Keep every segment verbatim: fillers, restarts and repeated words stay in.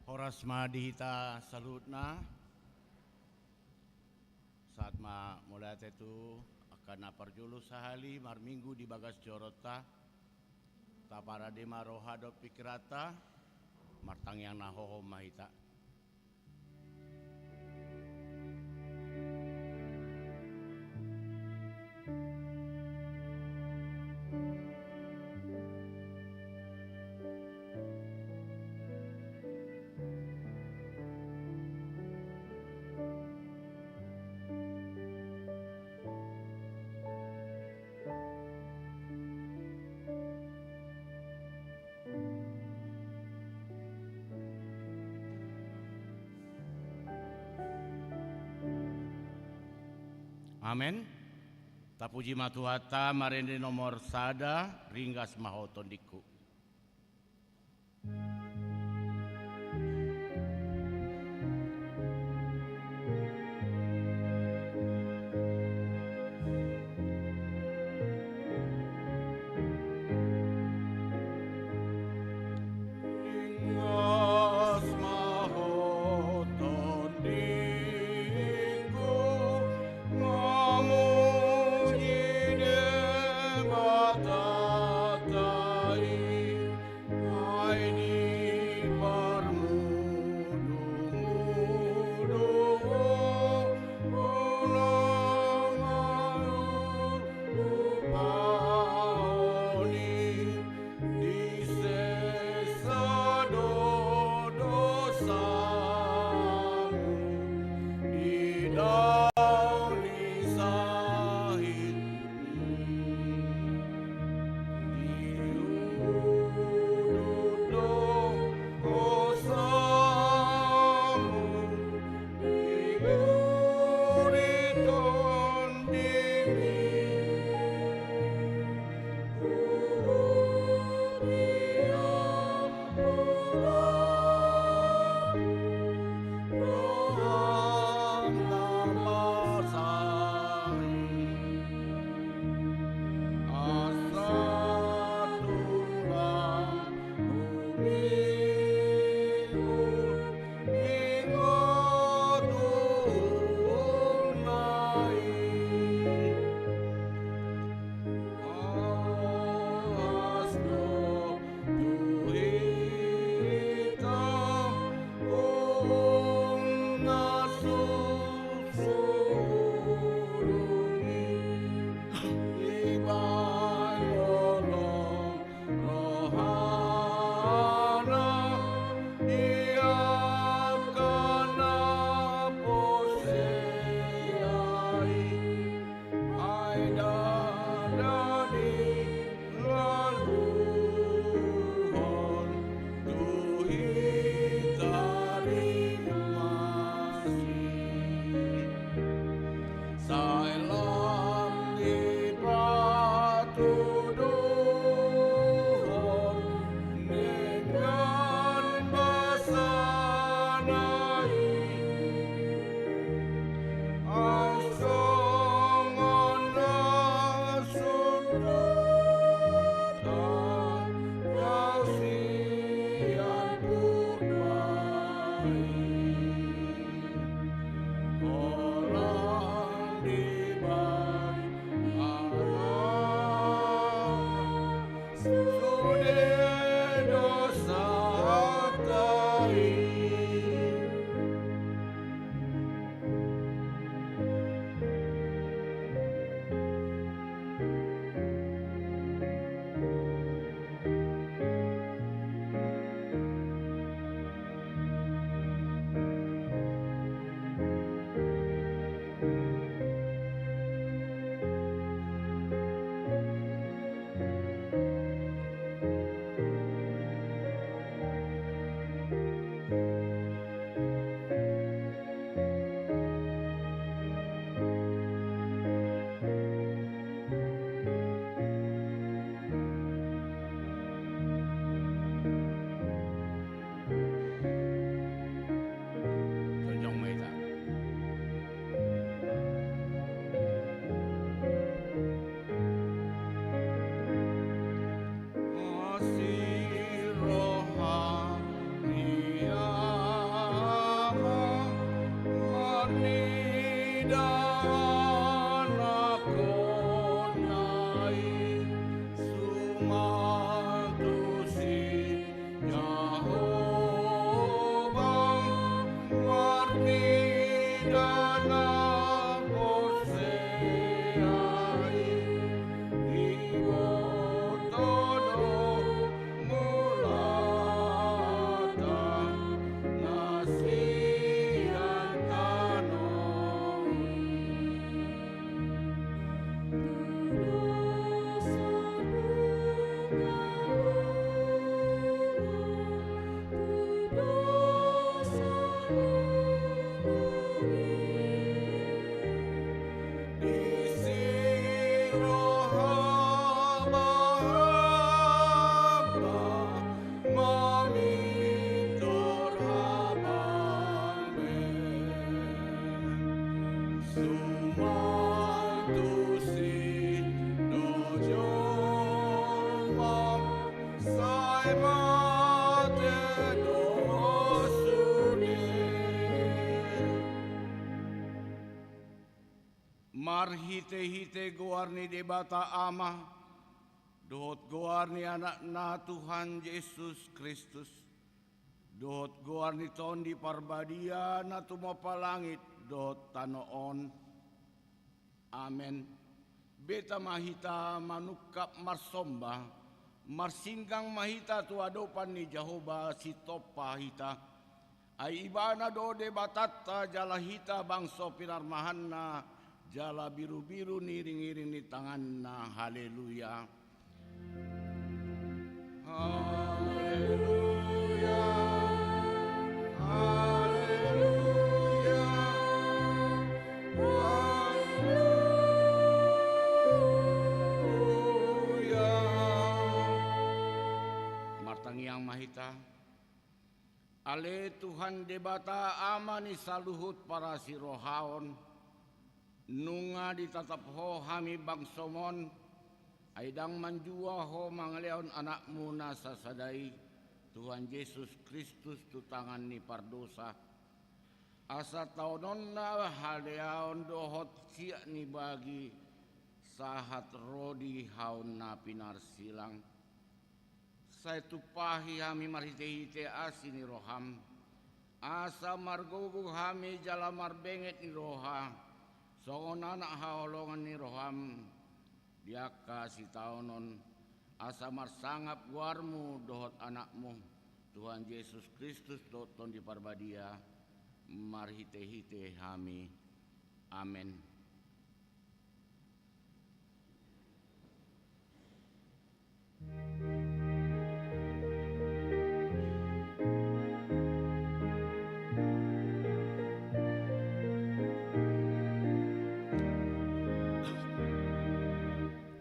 Horas ma di hita saluhutna. Sahat ma mauliate tu angka na parjolo sahali marminggu di bagas joronta. Taparade ma roha dohot pingkiranta, martangiang na hohom ma hita. Amen. Tapuji ma Tuhanta, marende nomor sada, Ringgas ma Ho Tondingku. Sian tano i. Disi roham, Bapa, mamintor hami, suman tusi do jolma, sai mate do sude. Marhitehite goar ni Debata Ama, dohot goar ni Anakna Tuhan Jesus Kristus, dohot goar ni Tondi Parbadia na tumompa langit dohot tano on. Amen. Beta ma hita manungkap marsomba, marsinggang ma hita tu adopan ni Jahowa Sitompa hita. Ai Ibana do Debatanta jala hita bangso pinarmahanna, jala birubiru ni iringiring ni tanganna. Haleluya. Haleluya. Haleluya. Haleluya. Martangiang ma hita. Ale Tuhan Debata, Ama ni saluhut parasirohaon, nunga ditatap Ho hami bangsom on, ai ndang manjua Ho mangalehon Anakmu na sasada i, Tuhan Jesus Kristus, tu tangan ni pardosa, asa taononna haleaon dohot siat ni bagi sahat ro di haon na pinarsilang. Sai tumpahi hami marhitehite asi ni roham, asa margogo hami jala marbenget ni roha, songon anak haholongan ni roham, di angka sitaonon, asa marsangap goarmu dohot Anakmu, Tuhan Jesus Kristus dohot Tondi Parbadia, marhitehite hami. Amen.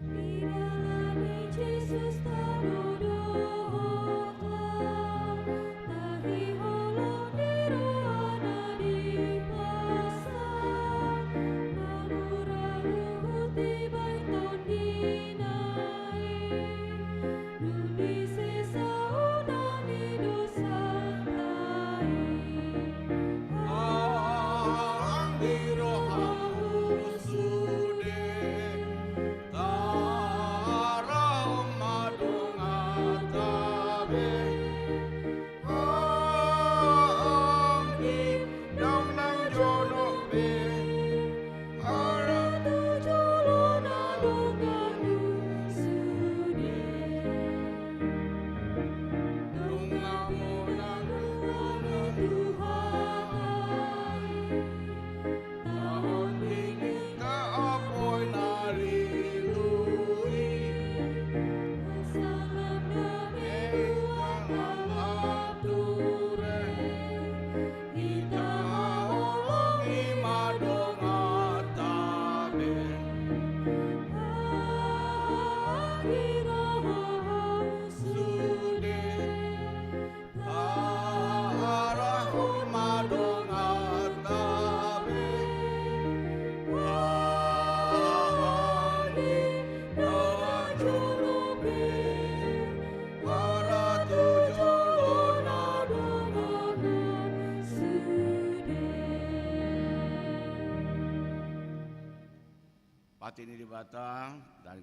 Di dalan ni Jesus tano dohot lam, tahi holong ni rohana dipasahat, na mura ruhut dibahen tondina i, dung disesa unang ni dosanta i. Haholongan ni roham sude, tarahom ma donganta be. Hami ndang nang jonok be, ala tu jolo na donganmu sude. Donganmu na dongan ni Tuhan i. Taon dingin taapoi na lilu i. Pasangan dame tu angka na ture. Hita haholongi ma donganta be. Haholongi roham sude. Tarahom ma donganta be, hami ndang jonok be, ala tu jolo na donganmu sude. Pati ni Debata, dari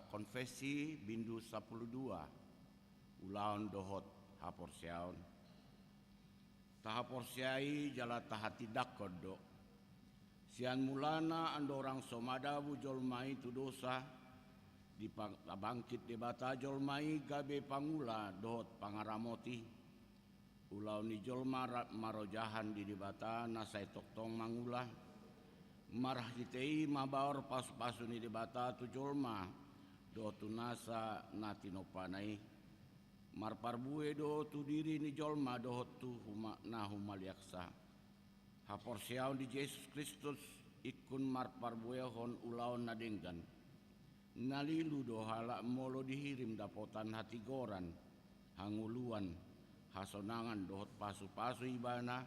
konfesi bindu sampulu dua. Ulaon dohot haporseaon. Tahaporseai jala tahatindangkon do. Sian mulana andorang so madabu jolma i tu dosa, dipabangkit Debata jolma i gabe pangula dohot pangaramoti. Ulaon ni jolma rap marojahan di Debata na sai tongtong mangula. Marhite i mabaor pasupasu ni Debata tu jolma dohot tu nasa na tinompana i. Marparbue do tu diri ni jolma dohot tu huma, na humaliangsa. Haporseaon di Jesus Kristus ingkon marparbuehon ulaon na denggan. Na lilu do halak molo dihirim dapotan hatigoran, hangoluan, hasonangan dohot pasupasu ibana,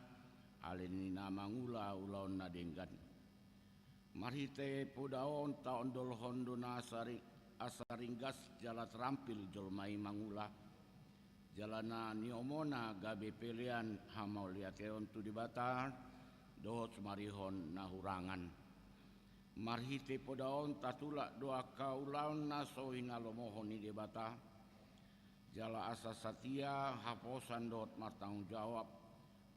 alani na mangula ulaon na denggan. Marhite poda on taondolhon do na asa ri-, asa ringgas jala tarampil jolma i mangula. Jala na niomona gabe pelean hamauliateon tu Debata, dohot sumarihon na hurangan. Marhite poda on tatulak do angka ulaon na so hinalomohon ni Debata. Jala asa satia, haposan dohot martanggung jawab,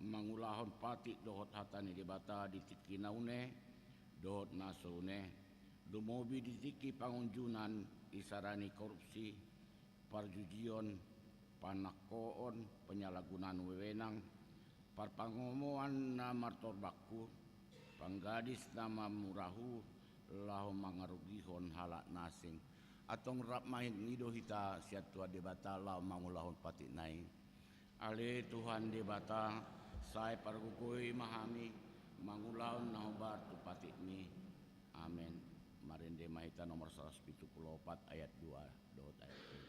mangulahon patik dohot hata ni Debata di tingki na une, dohot na so une. Lumobi di tingki pangunjunan, isarani korupsi, parjujion, panangkoon, penyalahgunaan wewenang, parpangomoan na martorbanghu, panggadis na mamurahu, laho mangarugihon halak na asing. Antong rap mangido hita sian Tuhan Debata laho mangulahon patikna i. Ale Tuhan Debata, sai pargogoi ma hami mangulahon na hombar tu patikmi. Amen. Marende ma hita nomor saratus pitu pulu opat ayat dua dohot ayat tolu.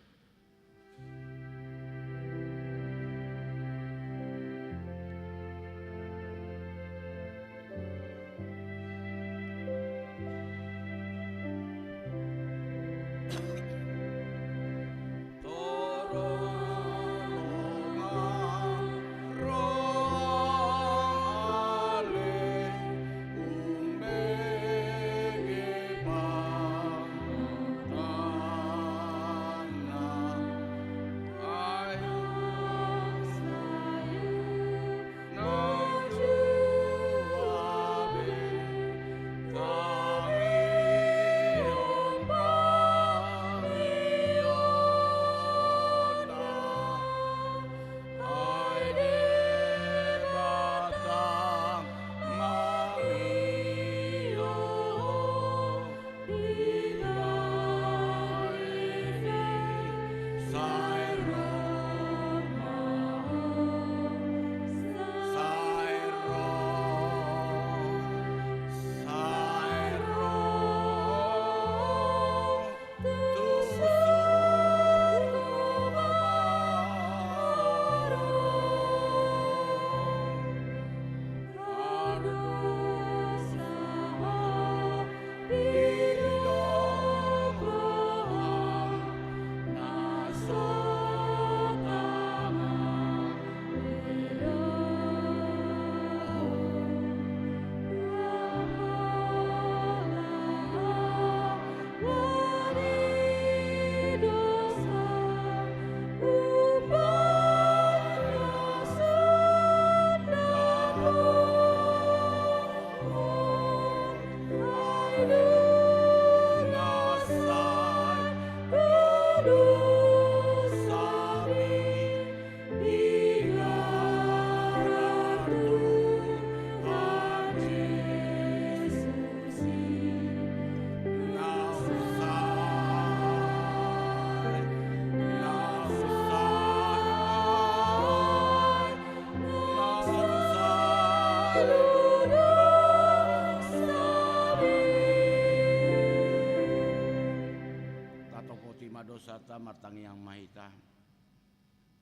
Tatopoti ma dosanta, martangiang ma hita.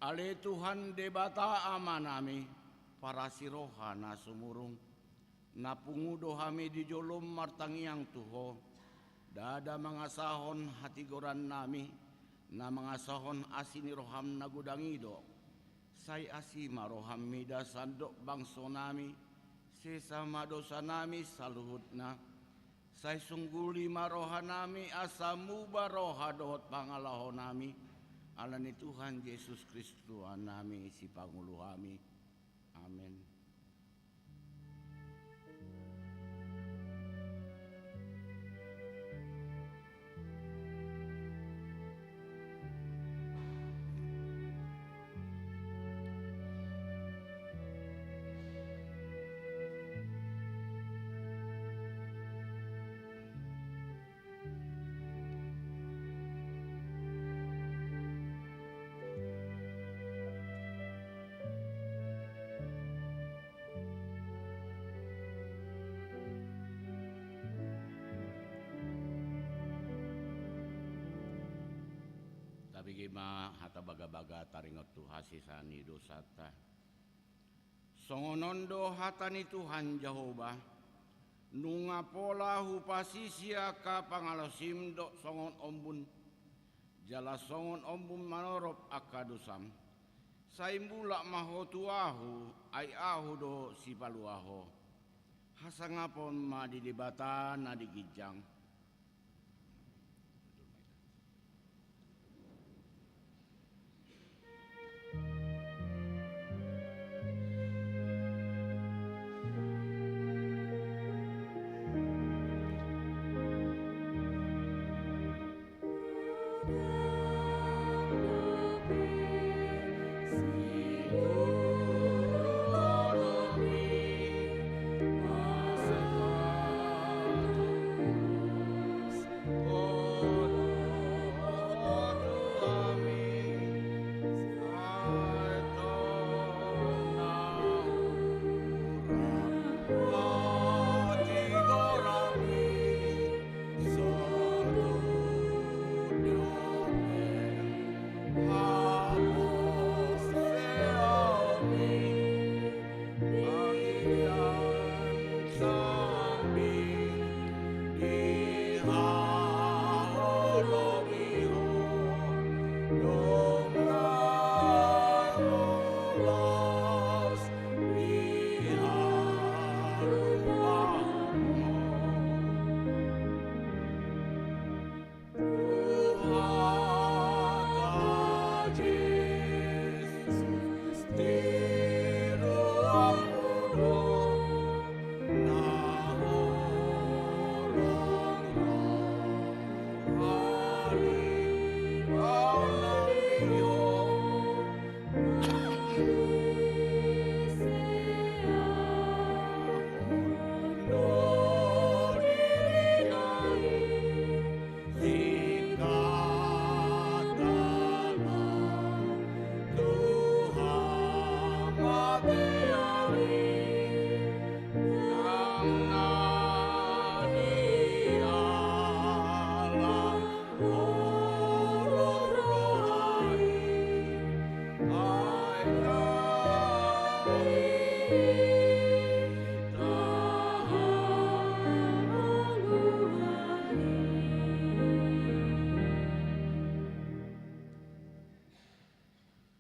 Ale Tuhan Debata Amanami, parasi roha na sumurung, na pungu do hami di jolom martangiang tu Ho, ndada mangasahon hatigorannami, na mangasahon asi ni roham na godang i do. Sai asi ma roham mida sandok bangsonami, sesa ma dosanami saluhutna. Sai sungguli ma rohanami asa muba roha dohot pangalahonami, alani Tuhan Jesus Kristus Tuhannami, Sipangolu hami. Amen. Bege ma hata bagabaga taringot tu hasesaan ni dosanta. Songon on do hata ni Tuhan Jahowa: Nunga pola hupasisi angka pangalaosim dohot songon ombun, jala songon ombun manorop angka dosam. Sai mulak ma ho tu Ahu, ai Ahu do sipalua ho. Hasangapon ma di Debata na di ginjang.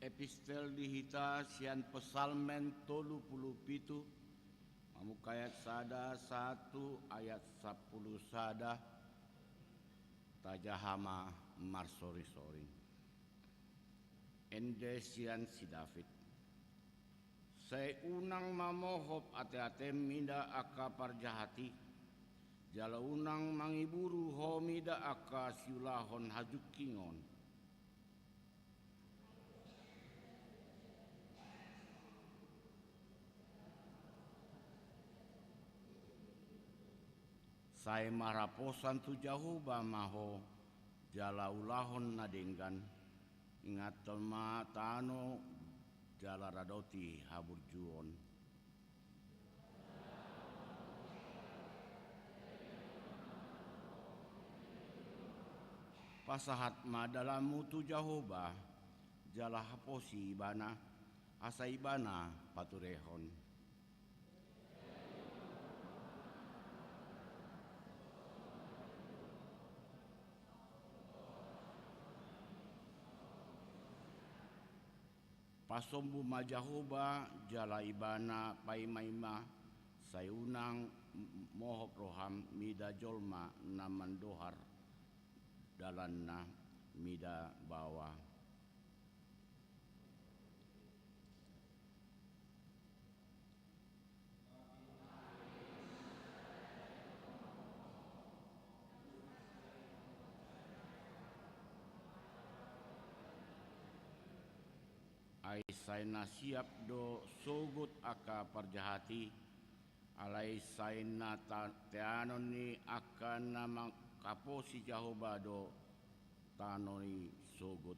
Epistel di hita sian Psalmen tolu pulu pitu, mamungka ayat sada sahat tu ayat sampulu sada. Tajaha ma marsoring-soring. Ende sian si David. Sai unang mamohop ate-atem mida angka parjahat i, jala unang mangiburu ho mida angka siulahon hajungkingon. Sai marhaposan tu Jahowa ma ho, jala ulahon na denggan. Ingathon ma tano jala radoti haburjuon. Pasahat ma dalanmu tu Jahowa, jala haposi Ibana, asa Ibana paturehon. Pasombu ma Jahowa jala Ibana paima-ima, sai unang m-, mohop roham mida jolma na mandohar dalanna mida baoa. Ai sai na siap do sogot angka parjahat i, alai sai na ta-, teanon ni angka na manghaposi Jahowa do tano i sogot.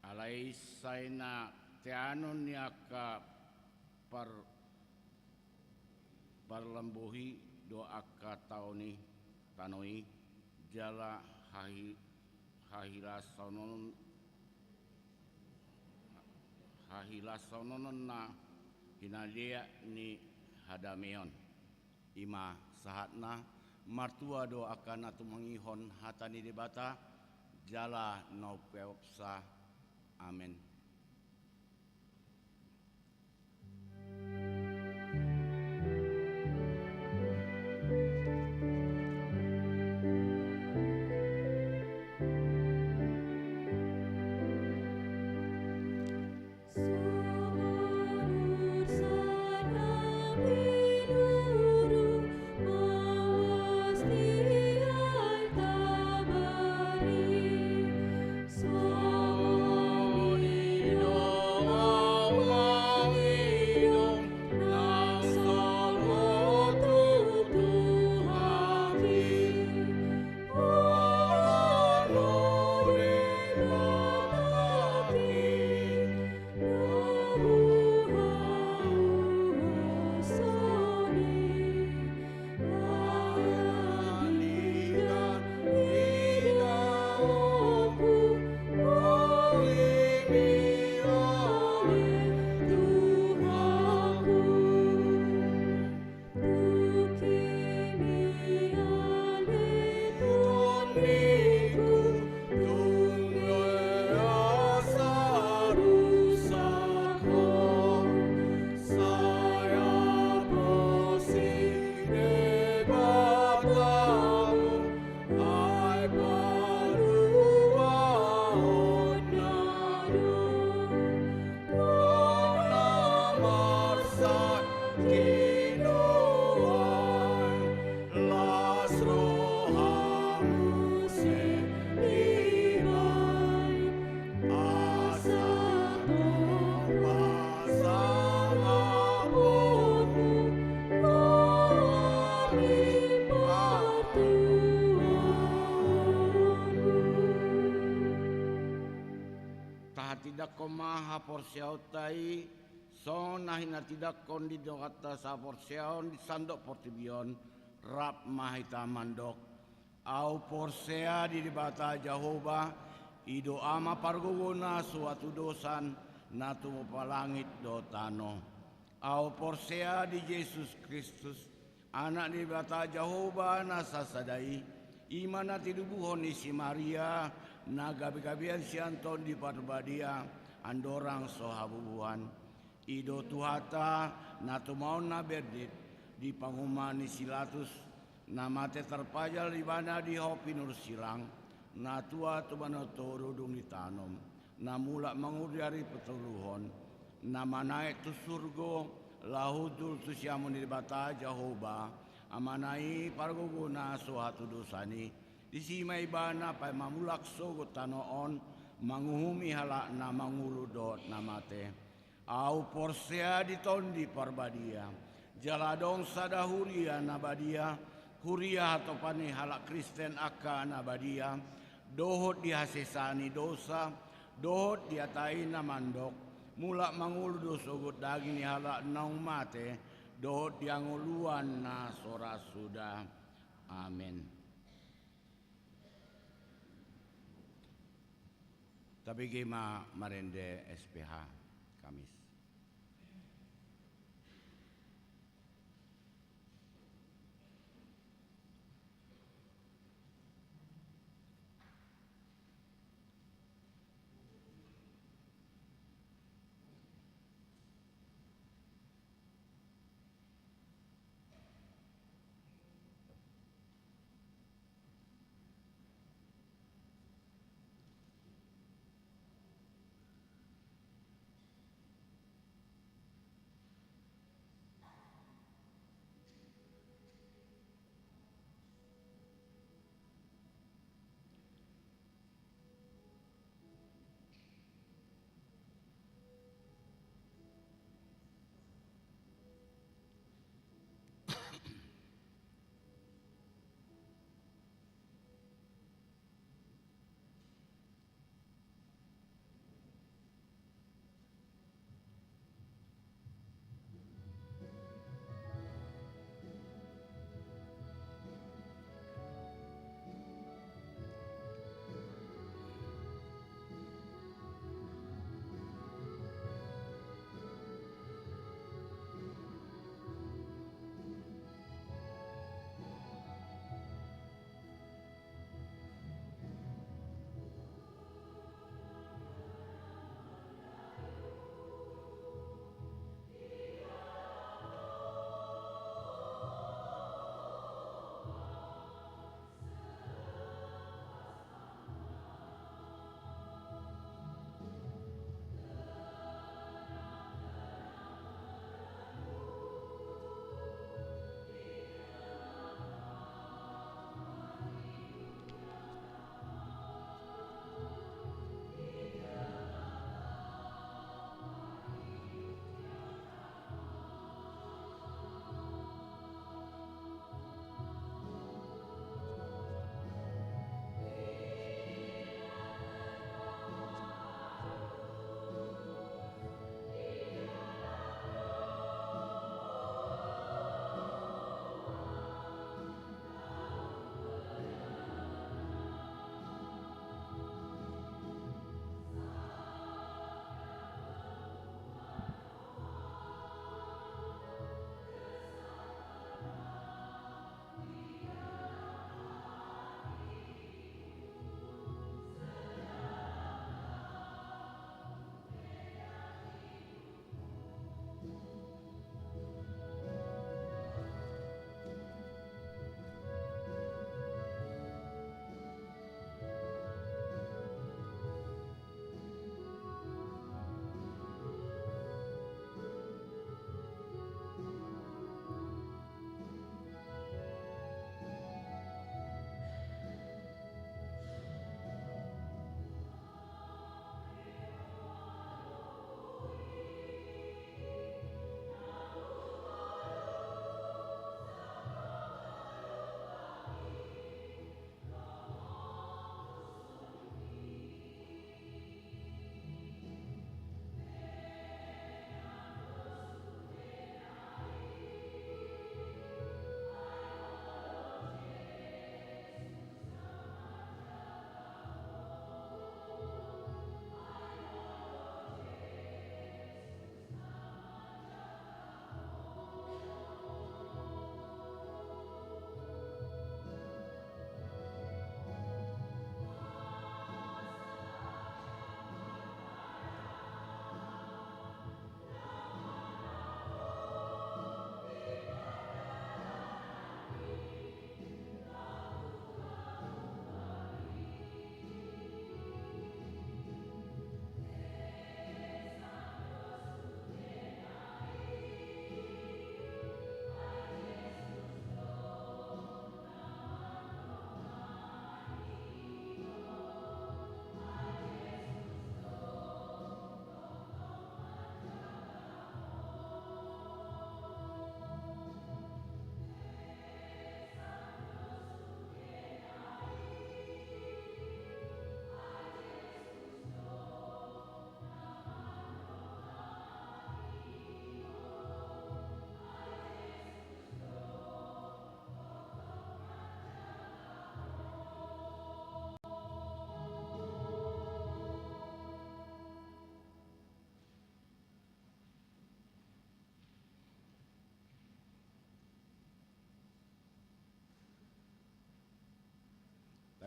Alai sai na teanon ni angka par-, Parlambohi do angka tao ni tano i, jala hahi-, hahilasonon, hahilasononna hinalean ni hadameon. I ma sahatna. Martua do angka na tumangihon hata ni Debata, jala na umpeopsa. Amen. Tahatindangkon ma haporseaonta i, songon na hinatindangkon di donganta saporseaon di sandok portibi on. Rap ma hita mandok: Ahu porsea di Debata Jahowa, i do Ama pargogona so hatudosan, na tumompa langit dohot tano. Ahu porsea di Jesus Kristus, Anak ni Debata Jahowa na sasada i, i ma na tinubuhon ni si Maria, na gabegabean sian Tondi Parbadia, andorang so habubuhan. I do Tuhanta, na tumaon na berdit, di panguhuman ni si Pilatus, na mate tarpajal ibana di hau pinursilang, na tua tu banua toru dung ditanom, na mulak mangolu di ari patoluhon, na manaek tu surgo, laho hundul tu siamun ni Debata Jahowa, Amana i pargogona so hatudosan i. Disi ma ibana paima mulak sogot tano on, manguhumi halak na mangolu dohot na mate. Ahu porsea di Tondi Parbadia. Jala adong sada huria na badia, huria hatopan ni halak Kristen angka na badia, dohot di hasesaan ni dosa, dohot di hata i na mandok: Mulak mangolu do sogot daging ni halak naung mate, dohot di hangoluan na so ra suda. Amen. Tabege ma marende S P H Kamis.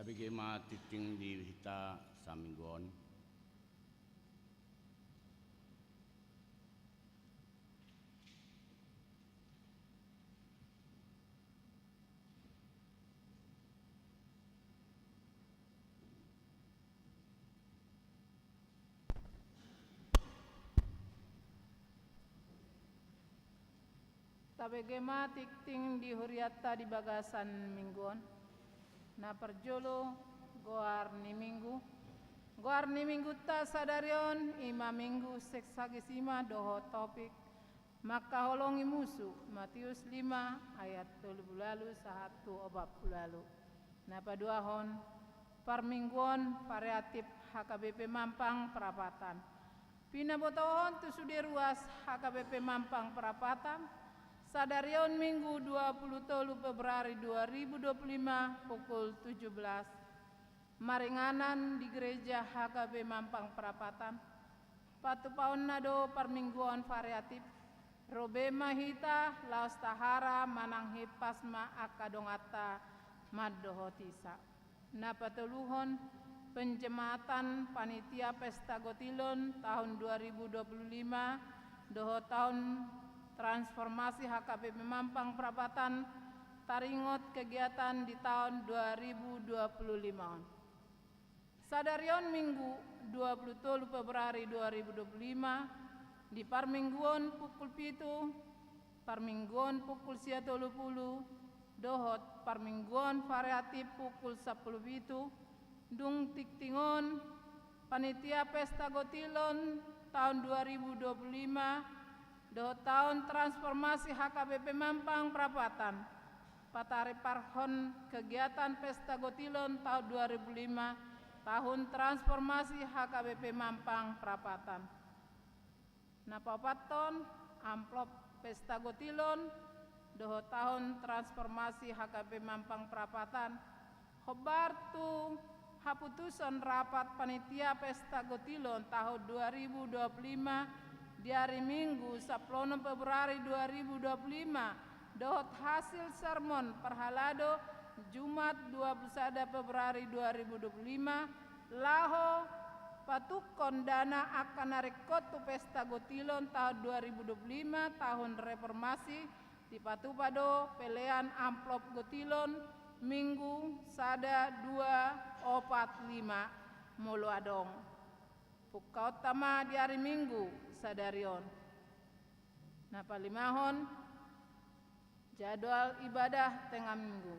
Tabege ma tingting di hita saminggu on. Tabege ma tingting di hurianta di bagasan minggu on. Na parjolo, goar ni minggu. Goar ni minggunta sadari on i ma Minggu Sexagesima dohot topik mangkaholongi musu, Matius lima ayat tolu pulu ualu sahat tu opat pulu ualu. Na paduahon, parmingguon variatif H K B P Mampang Prapatan. Pinabotohon tu sude ruas H K B P Mampang Prapatan, sadari on Minggu dua pulu tolu Februari dua ribu dua pulu lima pukul tujuh belas, maringanan di Gereja H K B P Mampang Prapatan. Patupaonna do parmingguon variatif, ro be ma hita laos tahara manang himpas ma angka donganta mandohotisa. Na patoluhon, penjematan panitia Pesta Gotilon taon dua ribu dua pulu lima dohot taon transformasi H K B P Mampang Prapatan taringot kegiatan di taon dua ribu dua pulu lima on. Sadari on Minggu dua pulu tolu Februari dua ribu dua pulu lima, di parmingguon pukul pitu, parmingguon pukul sia tolu pulu, dohot parmingguon variatif pukul sampulu pitu, dung tingtingon panitia Pesta Gotilon taon dua ribu dua pulu lima dohot taon transformasi H K B P Mampang Prapatan. Patariparhon kegiatan Pesta Gotilon taon dua ribu lima, tahun transformasi H K B P Mampang Prapatan. Na paopathon, amplop Pesta Gotilon dohot taon transformasi H K B P Mampang Prapatan. Hombar tu haputusan rapat panitia Pesta Gotilon taon dua ribu dua pulu lima di ari Minggu sampulu onom Februari dua ribu dua pulu lima, dohot hasil sermon parhalado Jumat dua pulu sada Februari dua ribu dua pulu lima, laho patukkon dana angka na ringkot tu Pesta Gotilon taon dua ribu dua pulu lima, taon reformasi, dipatupa do pelean amplop gotilon Minggu sada, dua, opat, lima, molo adong. Pungkaonta ma di ari Minggu sadari on. Na palimahon, jadwal ibadah tengah minggu.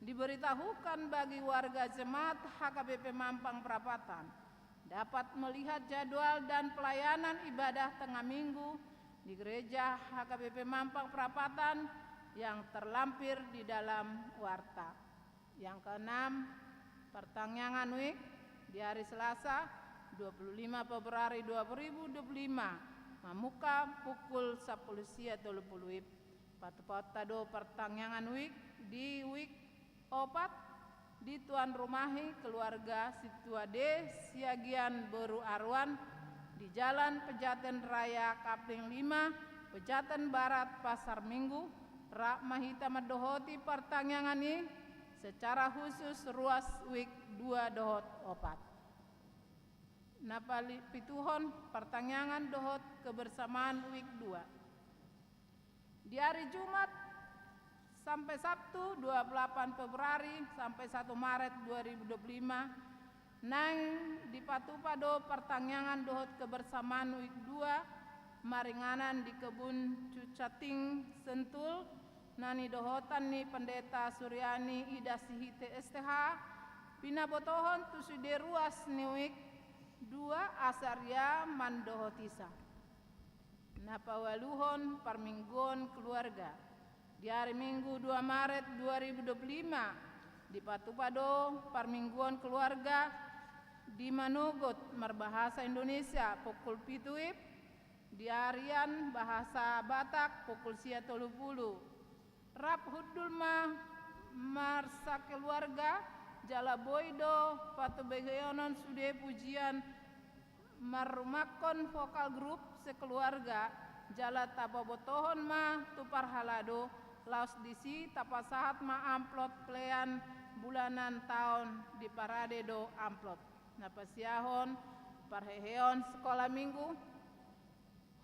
Diberitahukan bagi warga jemaat H K B P Mampang Prapatan dapat melihat jadwal dan pelayanan ibadah tengah minggu di gereja H K B P Mampang Prapatan yang terlampir di dalam warta. Yang keenam, partangiangan wijk di hari Selasa, dua puluh lima Februari dua ribu dua puluh lima, mamungka pukul sampulu sia tolu pulu WIB. Patupaonta do partangiangan wijk di wijk opat di tuan rumahi keluarga Situa D, Siagian boru Aruan, di Jalan Pejaten Raya Kapling lima, Pejaten Barat, Pasar Minggu. Rap ma hita mandohoti partangiangan i secara khusus ruas wijk dua dohot opat. Na pali-, pituhon, partangiangan dohot kebersamaan wijk dua. Di ari Jumat sampe Sabtu, dua puluh delapan Februari sampe satu Maret dua ribu dua puluh lima, naeng dipatupa do partangiangan dohot kebersamaan wijk dua maringanan di Kebun Cucating, Sentul, na nidohotan ni Pendeta Suryani Ida Sihite S T H, pinabotohon tu sude ruas ni wijk dua asa ria mandohotisa. Na paualuhon, parmingguon keluarga. Di ari Minggu dua Maret dua ribu dua puluh lima, dipatupa do parmingguon keluarga di Manogot marbahasa Indonesia pukul pitu WIB, di arian bahasa Batak pukul sia tolu pulu. Rap hundul ma marsakeluarga, jala boi do patubegeonon sude pujian marrumakkon vokal grup sekeluarga, jala tapabotohon ma tu parhalado, laos disi tapasahat ma amplop pelean bulanan taon diparade do amplop. Na pasiahon parheheon sekolah minggu.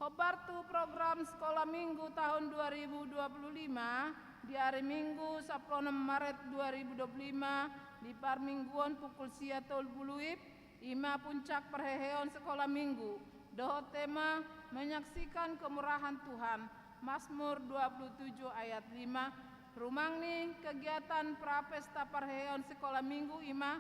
Hombar tu program sekolah minggu tahun dua ribu dua puluh lima, di ari Minggu sampulu onom Maret dua ribu dua puluh lima, di parmingguon pukul sia tolu pulu wib, ima puncak parheheon sekolah minggu, dohot tema menyaksikan kemurahan Tuhan, Mazmur dua puluh tujuh ayat lima. Rumang ni kegiatan prapesta parheheon sekolah minggu ima: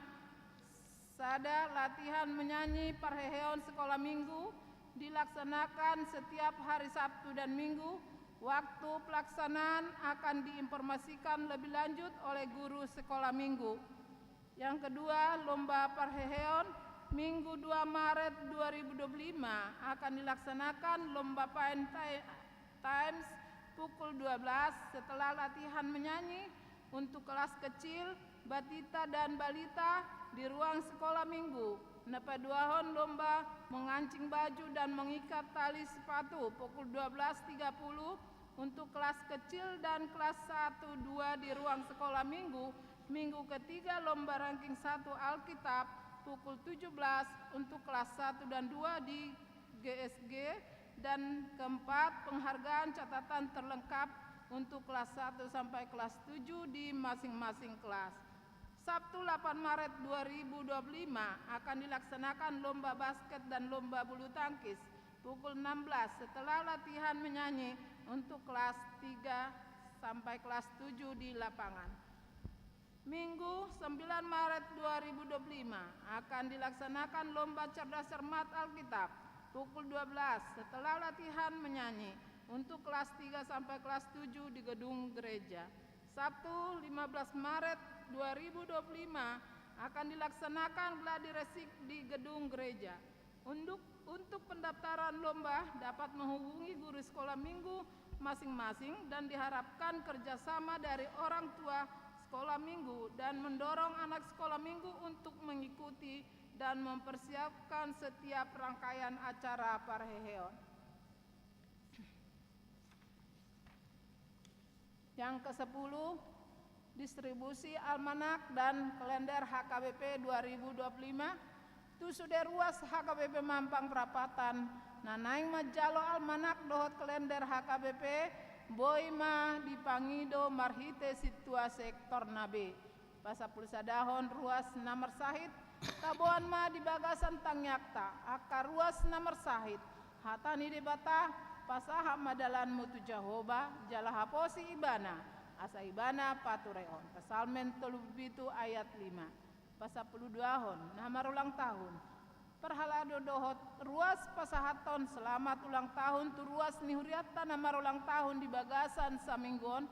sada, latihan menyanyi parheheon sekolah minggu dilaksanakan setiap hari Sabtu dan Minggu. Waktu pelaksanaan akan diinformasikan lebih lanjut oleh guru sekolah minggu. Yang kedua, lomba parheheon. Minggu dua Maret dua ribu dua puluh lima akan dilaksanakan lomba Paen Ti-, Times pukul dua belas setelah latihan menyanyi untuk kelas kecil, batita dan balita di ruang sekolah minggu. Na paduahon, lomba mengancing baju dan mengikat tali sepatu pukul dua belas tiga puluh untuk kelas kecil dan kelas satu dua di ruang sekolah minggu. Minggu ketiga, lomba ranking satu Alkitab pukul tujuh belas untuk kelas satu dan dua di G S G, dan keempat, penghargaan catatan terlengkap untuk kelas satu sampai kelas tujuh di masing-masing kelas. Sabtu delapan Maret dua ribu dua puluh lima akan dilaksanakan lomba basket dan lomba bulu tangkis pukul enam belas setelah latihan menyanyi untuk kelas tiga sampai kelas tujuh di lapangan. Minggu sembilan Maret dua ribu dua puluh lima akan dilaksanakan lomba cerdas cermat Alkitab pukul dua belas setelah latihan menyanyi untuk kelas tiga sampai kelas tujuh di gedung gereja. Sabtu lima belas Maret dua ribu dua puluh lima akan dilaksanakan gladi resik di gedung gereja. Untuk, untuk pendaftaran lomba dapat menghubungi guru sekolah minggu masing-masing dan diharapkan kerjasama dari orang tua sekolah minggu dan mendorong anak sekolah minggu untuk mengikuti dan mempersiapkan setiap rangkaian acara parheheon. Yang kesepuluh, distribusi almanak dan kalender H K B P dua ribu dua puluh lima tu sude ruas H K B P Mampang Prapatan na naeng manjalo almanak dohot kalender H K B P, boi ma dipangido marhite sintua sektorna be. Pasampulusadahon ruas na marsahit, taboan ma di bagasan tangiangta angka ruas na marsahit. Hata ni Debata: Pasahat ma dalanmu tu Jahowa, jala haposi Ibana, asa Ibana paturehon. Psalmen tolu pulu pitu ayat lima. Pasampuluduahon na marulang tahun. Parhalado dohot ruas pasahathon selamat ulang tahun tu ruas ni hurianta na marulang tahun di bagasan saminggu on,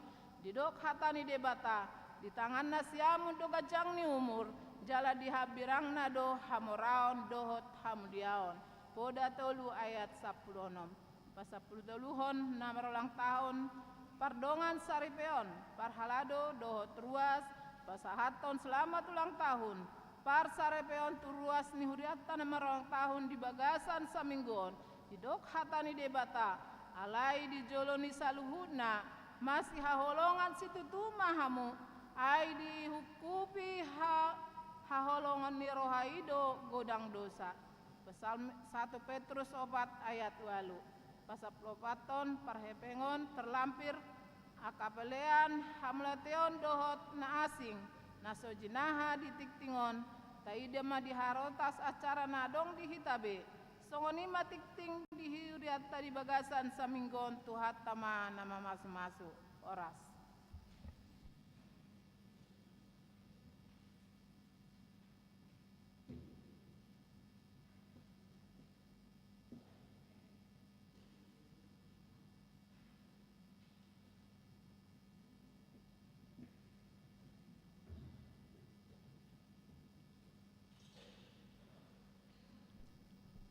didok hata ni Debata: Di tanganna siamun do ganjang ni umur, jala di hambirangna do hamoraon dohot hamuliaon. Poda tolu ayat sampulu onom. Pasampulutoluhon na marulang tahun, pardongan saripeon. Parhalado dohot ruas pasahathon selamat ulang tahun, parsaripeon tu ruas ni hurianta na marulang tahun di bagasan saminggu on, didok hata ni Debata: Alai di jolo ni saluhutna masihaholongan situtu ma hamu, ai dihungkupi ha-, haholongan ni roha i do godang dosa. Psalm satu Petrus opat ayat ualu. Pasampuluopathon, parhepengon, terlampir angka pelean, hamauliateon dohot na asing na so jinaha di tingting on, taida ma di harotas acara na adong di hita be. Songon i ma tingting di hurianta di bagasan saminggu on, Tuhanta ma na mamasumasu. Horas.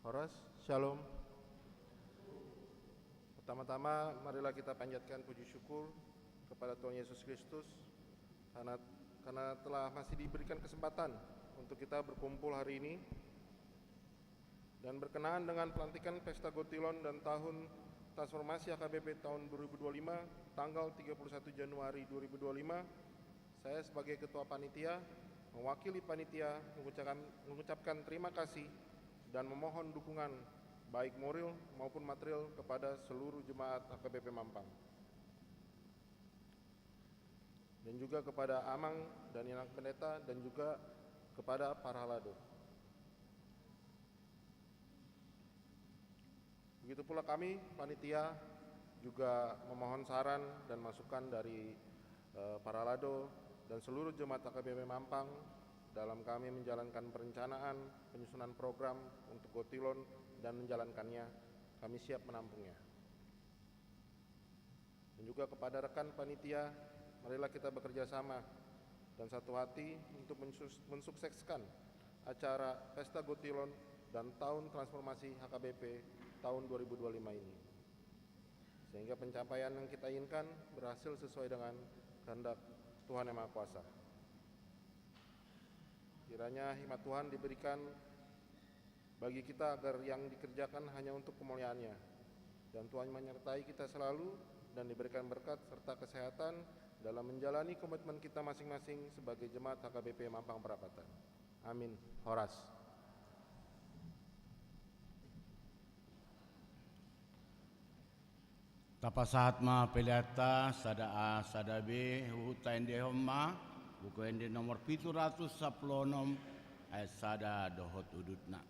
Horas, syalom. Pertama-tama, marilah kita panjatkan puji syukur kepada Tuhan Yesus Kristus karena, karena telah masih diberikan kesempatan untuk kita berkumpul hari ini dan berkenaan dengan pelantikan Pesta Gotilon dan Tahun Transformasi H K B P tahun dua ribu dua puluh lima, tanggal tiga puluh satu Januari dua ribu dua puluh lima, Saya sebagai ketua panitia, mewakili panitia mengucapkan, mengucapkan terima kasih dan memohon dukungan baik moral maupun material kepada seluruh jemaat H K B P Mampang, dan juga kepada Amang dan Inang Pendeta, dan juga kepada para halado. Begitu pula kami, panitia, juga memohon saran dan masukan dari, eh, para halado dan seluruh jemaat H K B P Mampang dalam kami menjalankan perencanaan penyusunan program untuk Gotilon dan menjalankannya. Kami siap menampungnya. Dan juga kepada rekan panitia, marilah kita bekerja sama dan satu hati untuk mensus-, mensukseskan acara Pesta Gotilon dan Tahun Transformasi H K B P tahun dua ribu dua puluh lima ini, sehingga pencapaian yang kita inginkan berhasil sesuai dengan kehendak Tuhan Yang Maha Kuasa. Kiranya hikmat Tuhan diberikan bagi kita agar yang dikerjakan hanya untuk kemuliaan-Nya. Dan Tuhan menyertai kita selalu dan diberikan berkat serta kesehatan dalam menjalani komitmen kita masing-masing sebagai jemaat H K B P Mampang Perapatan. Amin. Horas. Tapasahat ma peleanta sada A sada B, huhut taendehon ma Buku Ende nomor pitu ratus sampulu onom, ayat sada dohot udutna.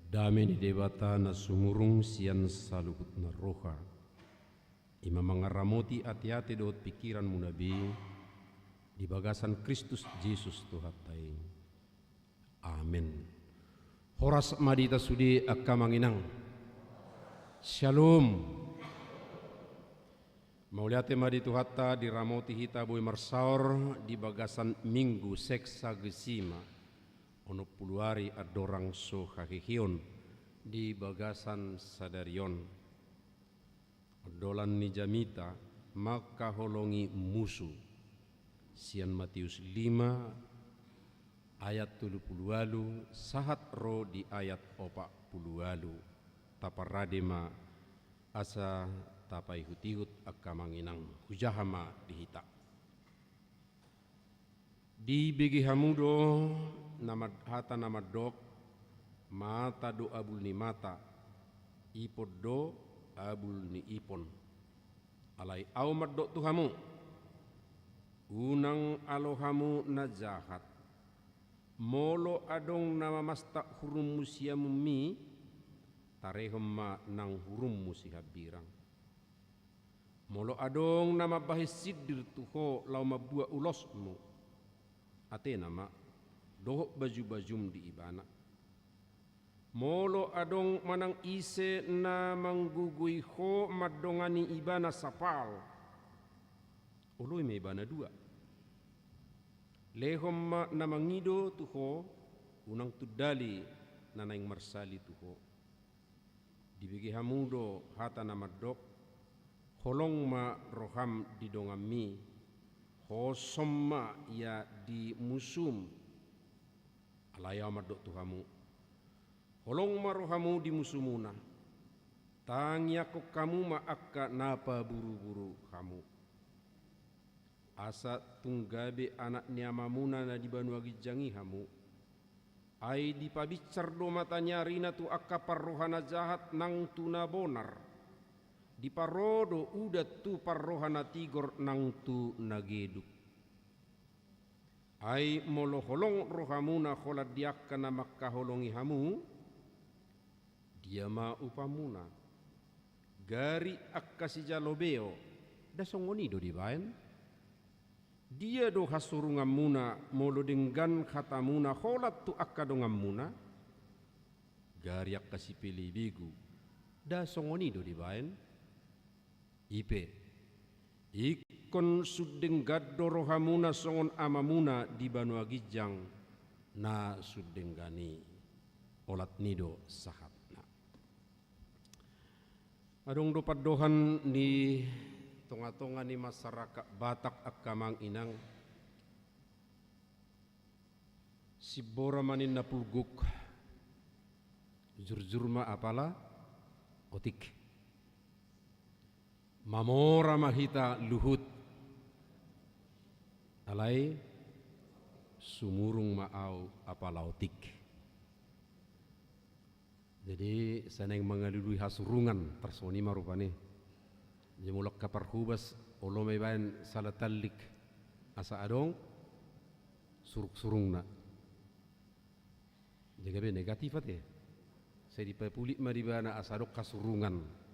Dame ni Debata na sumurung sian saluhut na roha, i ma mangaramoti ateate dohot pingkiranmuna be di bagasan Kristus Jesus Tuhanta i. Amen. Horas ma di hita sude angka amang inang. Syalom. Mauliate ma di Tuhanta, diramoti hita boi marsaor di bagasan Minggu Sexagesima, onom pulu ari andorang so haheheon di bagasan sadari on. Ondolan ni jamita mangkaholongi musu, sian Matius lima ayat tolu pulu ualu sahat ro di ayat opat pulu ualu. Taparade ma asa tapaihut-ihut angka amang inang, hujaha ma di hita. Dibege hamu do na mad-, hata na mandok, mata do abul ni mata, ipon do abul ni ipon. Alai ahu mandok tu hamu, unang alo hamu na jahat. Molo adong na mamasta hurummu siamunmi, tarehon ma nang hurummu sihambirang. Molo adong na mambahen sindir tu ho laho mambuat ulosmu, atena ma, dohot baju-bajum di ibana. Molo adong manang ise na manggogoi ho mandongani ibana sapal, oloi ma ibana dua. Lehon ma na mangido tu ho, unang tundali na naeng marsali tu ho. Dibege hamu do hata na mandok, holong ma roham di donganmi, hosom ma ia di musum. Alai ahu mandok tu hamu, holong ma rohamu di musumuna, tangiangkon hamu ma angka na paburu-buru hamu. Asa tung gabe anak ni Amamuna na di banua ginjang i hamu. Ai dipabinsar do mata ni arina tu angka parroha na jahat nang tu na bonar. Diparo do udan tu parroha na tigor nang tu na geduk. Ai molo holong rohamuna holan di angka na mangkaholongi hamu, dia ma upamuna? Gari angka sijalo beo, nda songon i do dibaen? Dia do hasurunganmuna molo denggan hatamuna holan tu angka donganmuna? Gari angka sipelebegu, nda songon i do dibaen? I pe, ingkon sun denggan do rohamuna songon Amamuna di banua ginjang na sun denggan i. Olat ni do sahatna. Adong do pandohan di tonga-tonga ni masyarakat Batak angka amang inang. Simbora ma ninna pulguk, jurjur ma apala otik. Mamora ma hita luhut, alai sumurung ma ahu apala otik. Jadi, sai naeng mangalului hasurungan, tarsongon i ma rupani. Jadi, molo angka parhobas, olo ma ibaen sala tallik, asa adong surung-surungna. Jadi, gabe negatif ate. Sai dipapulik ma di ibana asa adong hasurungan.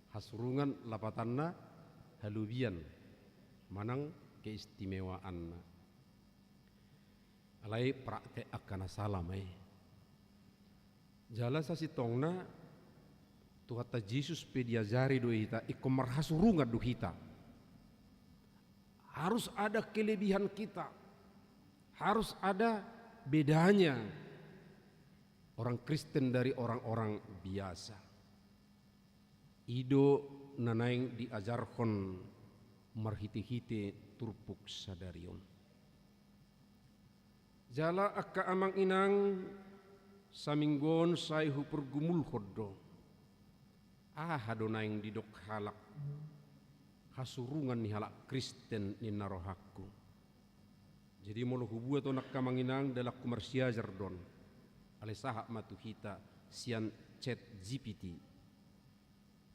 Hasurungan lapatanna halobian manang keistimewaanna. Alai praktek angka na sala ma i. Jala sasintongna Tuhanta Jesus pe diajari do hita, ingkon marhasurungan do hita. Harus ada kelebihan kita. Harus ada bedanya orang Kristen dari orang-orang biasa. I do na naeng diajarhon marhite-hite turpuk sadari on. Jala angka amang inang, saminggu on sai hupargumulhon do. Aha do naeng didok halak hasurungan ni halak Kristen ninna rohangku. Jadi molo hubuat on angka amang inang, dalanku marsiajar do on. Alai sahat ma tu hita sian ChatGPT.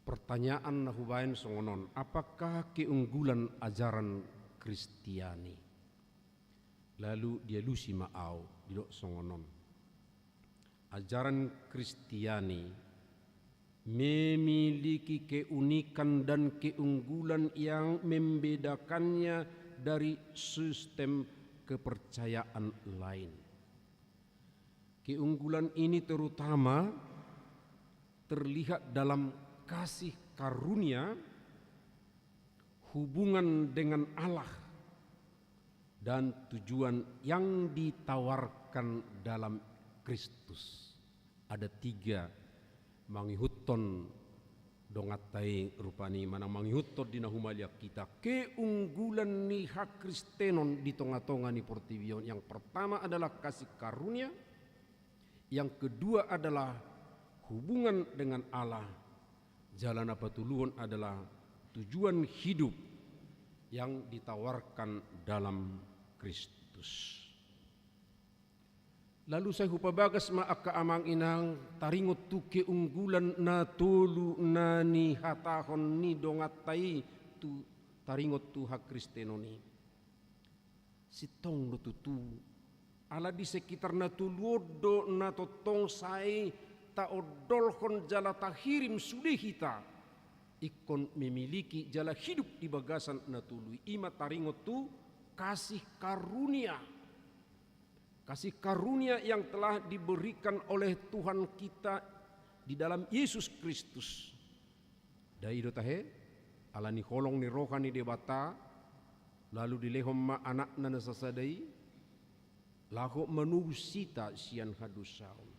Pertanyaan na hubaen songon on, apakah keunggulan ajaran Kristiani? Lalu dialusi ma au, didok songon on. Ajaran Kristiani memiliki keunikan dan keunggulan yang membedakannya dari sistem kepercayaan lain. Keunggulan ini terutama terlihat dalam kasih karunia, hubungan dengan Allah, dan tujuan yang ditawarkan dalam Kristus. Ada tiga mangihuthon donganta i rupani, manang mangihuthon di na humaliang hita keunggulan ni hakristenon di tonga-tonga ni portibi on. Yang pertama adalah kasih karunia, yang kedua adalah hubungan dengan Allah, jala na patoluhon adalah tujuan hidup yang ditawarkan dalam Kristus. Lalu sai hupabagas ma angka amang inang, taringot tu keunggulan na tolu na nihatahon ni donganta i, tu taringot tu hakristenon i. Sintong do tutu. Ala di sekitar na tolu on do na tongtong sai taondolhon jala tahirim sude hita ingkon memiliki jala hidup di bagasan na tolu i, ima taringot tu kasih karunia. Kasih karunia yang telah diberikan oleh Tuhan kita di dalam Yesus Kristus. Dai do tahe, ala ni holong ni roha ni Debata, lalu dilehon ma Anakna na sasada i, laho manobus hita sian hadosaon.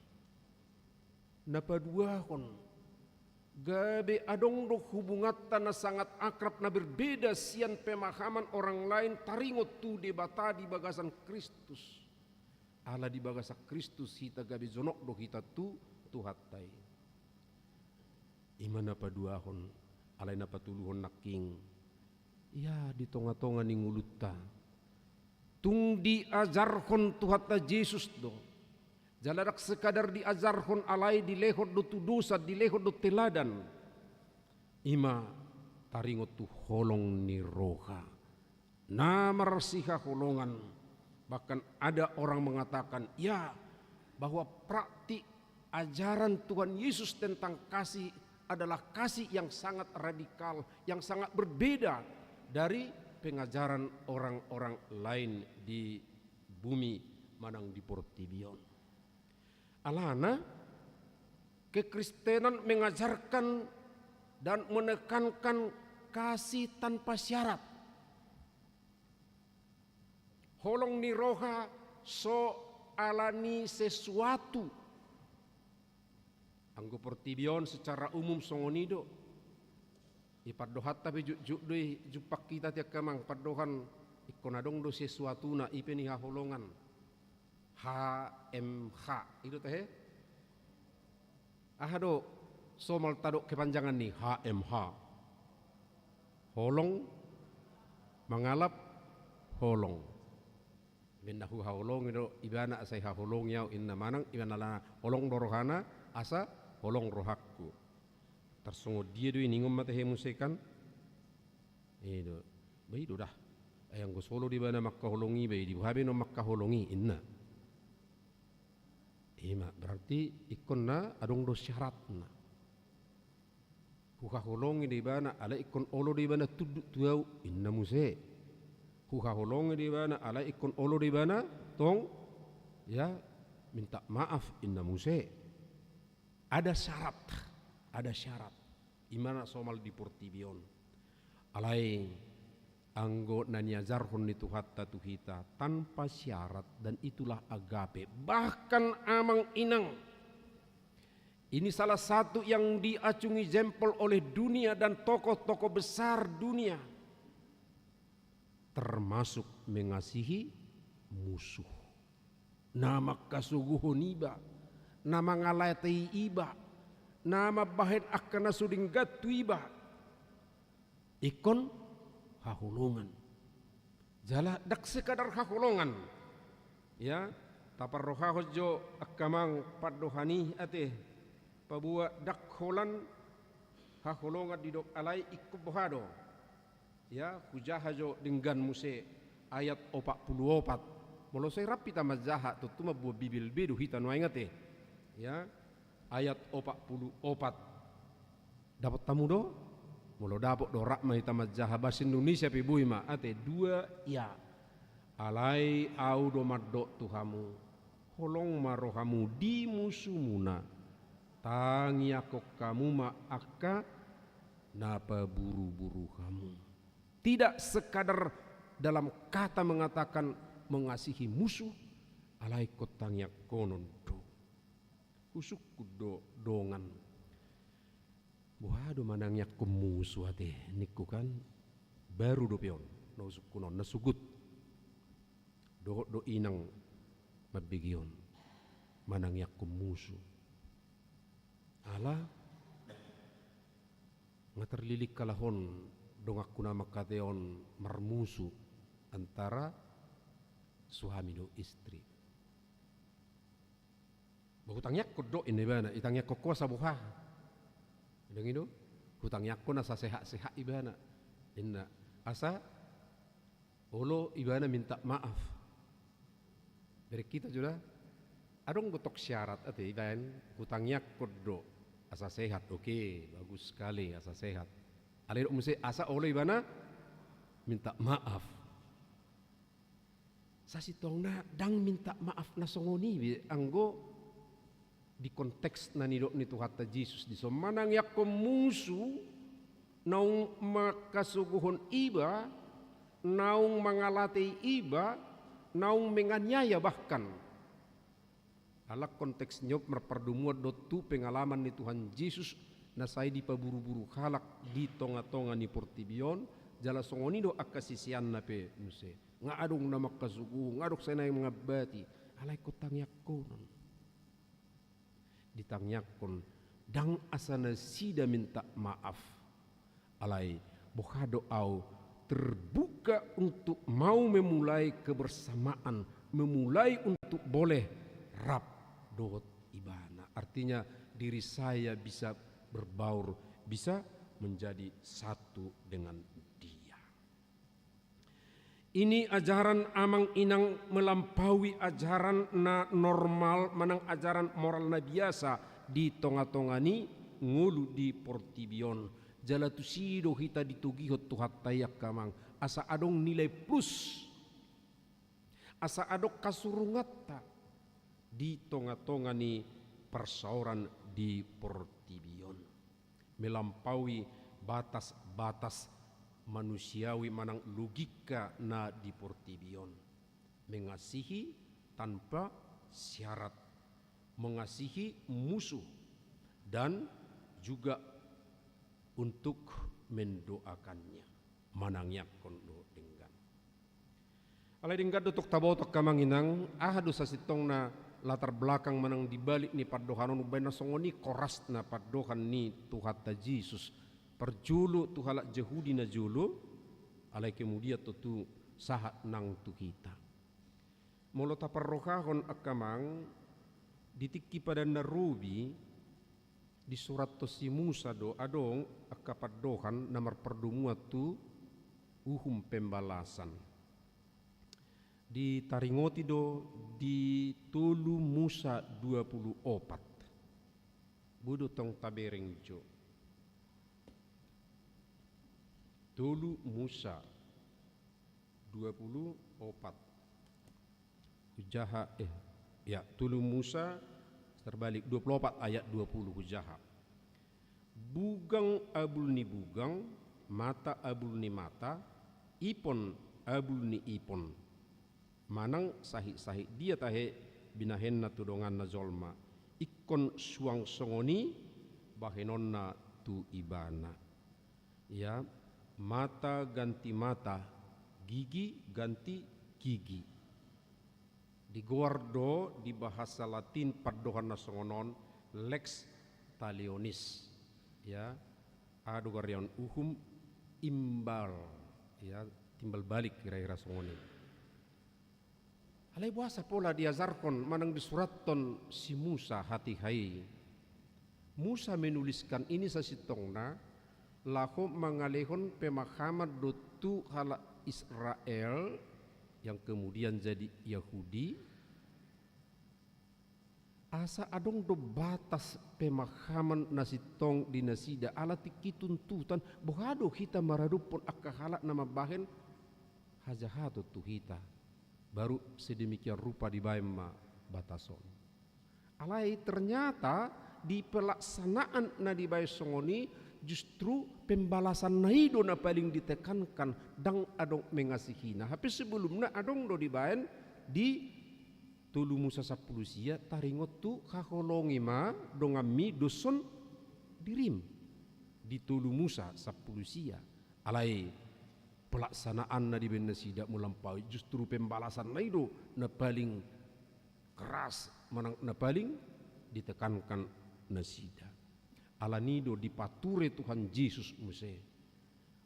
Na paduahon, gabe adong do hubunganta na sangat akrab, na berbeda sian pemahaman orang lain taringot tu Debata di bagasan Kristus. Ala di bagasan Kristus hita gabe jonok do hita tu Tuhanta i. Ima na paduahon, alai na patoluhon nangkin. Ia di tonga-tonga ni ngolunta. Tung diajarhon Tuhanta Jesus do. Jala ndang sekadar diajarhon alai dilehon do tudosan, dilehon do teladan. Ima taringot tu holong ni roha. Na marsihaholongan, bahkan ada orang mengatakan, ya, bahwa praktik ajaran Tuhan Yesus tentang kasih adalah kasih yang sangat radikal, yang sangat berbeda dari pengajaran orang-orang lain di bumi manang di portibi on. Alana, kekristenan mengajarkan dan menekankan kasih tanpa syarat. Holong ni roha so ala ni sesuatu. Anggo portibi on secara umum songon i do. Ipandohanta pe jotjot do i, jumpang hita tiap amang pandohan ingkon adong do sesuatuna, i pe nihaholongan. H M H. I do tahe? Aha do somal tadok kepanjangan ni H M H? Holong mangalap holong. Baen na huhaholongi do ibana asa dihaholongi au, inna manang ibana ala holong do rohana asa holong rohangku. Tarsongon dia do i, ningon ma tahe muse kan? I do. Ba i do dah. Ai anggo so olo do ibana mangkaholongi iba i, di boha baenon mangkaholongi, inna. Ima, berarti ingkon na adong do syaratna. Huhaholongi do ibana, alai ingkon olo do ibana tunduk tu au, inna muse. Huhaholongi do ibana, alai ingkon olo do ibana tong, ya, minta maaf, inna muse. Ada syarat, ada syarat. Ima na somal di portibi on. Alai anggo na niajarhon ni Tuhanta tu hita tanpa syarat, dan itulah agape. Bahkan amang inang, ini salah satu yang diacungi jempol oleh dunia dan tokoh-tokoh besar dunia. Termasuk mengasihi musuh. Na mangkasogohon iba, na mangalatei iba, na mambahen angka na so denggan tu iba. Ingkon haholongan. Jala ndang sekadar haholongan. Ya, taparrohahon jo angka amang pandohan i ate, paboa ndang holan haholongan didok, alai ingkon boha do. Ya, hujaha jo denggan muse ayat opat pulu opat. Molo sai rap hita manjaha, tontu mamboan Bibel be do hita nuaeng ate. Ya, ayat opat pulu opat. Dapot hamu do? Molo dapot do, rap ma hita manjaha. Bahasa Indonesia pe boi ma ate, dua ya. Alai ahu do mandok tu hamu, holong ma rohamu di musumuna, tangiangkon hamu ma angka na paburuburu hamu. Tidak sekadar dalam kata mengatakan mengasihi musuh, alai ingkon tangiangkonon do. Husungkun do dongan. Boha do manangiangkon musu ate, ningku kan? Baru dope on na husungkun on, na sogot. Dohot do inang mambege on, manangiangkon musu. Ala nga terlilik halak on, donganku na mangkatai on, marmusu antara suami dohot istri. Ba hutangiangkon do, inna ibana, itangiangkon ho asa boha? Dang i do, hutangiangkon asa sehat-sehat ibana, inna, asa olo ibana minta maaf. Bereng hita jo da, adong do tong syarat ate, ibaen, hutangiangkon do asa sehat, oke, bagus sekali, asa sehat. Alai didok muse asa olo ibana minta maaf. Sasintongna ndang minta maaf na songon i be anggo di konteks na nidok ni Tuhanta Jesus dison, manangiangkon musu naung mangkasogohon iba, naung mangalatei iba, naung menganiaya bahkan. Ala konteks on marpardomuan do tu pengalaman ni Tuhan Jesus na sai dipaburuburu halak di tongatonga ni portibi on, jala songon i do angka siseanna pe muse. Nga adong na mangkasogohon, nga adong sai na mangambati, alai ingkon tangiangkonon. Ditangiangkon ndang asa nasida minta maaf. Alai, boha do au terbuka untuk mau memulai kebersamaan, memulai untuk boleh rap dohot ibana. Artinya, diri saya bisa berbaur, bisa menjadi satu dengan dia. Ini ajaran amang inang melampaui ajaran na normal manang ajaran moral na biasa di tongatonga ni ngolu di portibi on. Jala tusi do hita ditogihon Tuhanta i angka amang, asa adong nilai plus, asa adong hasurunganta di tongatonga ni parsaoran di portibi on. Melampaui batas-batas manusiawi manang logika na di portibi on. Mengasihi tanpa syarat, mengasihi musuh, dan juga untuk mendoakannya. Manangiangkon do denggan. Alai denggan do tong taboto angka amang inang, aha do sasintongna latar belakang manang di balik ni pandohan on, umbaen na songon i korasna pandohan ni Tuhanta Jesus. Parjolo tu halak Jahudi na jolo, alai kemudian tontu sahat nang tu hita. Molo taparrohahon angka amang, di tingki Padan na Robi, disurat tu si Musa do adong angka pandohan na marpardomuan tu uhum pembalasan. Ditaringoti do di tolu Musa dua pulu opat. Boi do tong tabereng jo. Tolu Musa dua pulu opat. Hujaha, eh, ya, tolu Musa, terbalik, dua pulu opat ayat dua pulu, hujaha. Bugang abul ni bugang, mata abul ni mata, ipon abul ni ipon. Manang sahit-sahit dia tahe binahenna tu donganna jolma, ingkon suang songon i bahenonna tu ibana. Ya, mata ganti mata, gigi ganti gigi. Digoar do di bahasa Latin pandohan na songon on lex talionis. Ya, aha do goarna on, uhum imbal. Ya, Timbal balik kira-kira songon i. Alai boasa pola diajarhon manang disurathon si Musa hatiha i? Musa menuliskan ini sasintongna laho mangalehon pemahaman do tu halak Israel yang kemudian jadi Yahudi, asa adong do batas pemahaman na sintong di nasida, ala tingki tuntutan, boha do hita maradophon angka halak na mambahen hajahaton tu hita, baru sedemikian rupa dibahen ma batas on. Alai ternyata di pelaksanaan na dibahen songon i, justru pembalasanna i do na paling ditekankan, ndang adong mengasihina. Hape sebelumna adong do dibahen di Tolu Musa sampulu sia, taringot tu haholongi ma donganmi dos songon dirim. Di Tolu Musa sampulu sia. Alai pelaksanaanna dibahen nasida mulampaui, justru pembalasanna i do na paling keras manang na paling ditekankan nasida. Alani do dipature Tuhan Jesus muse.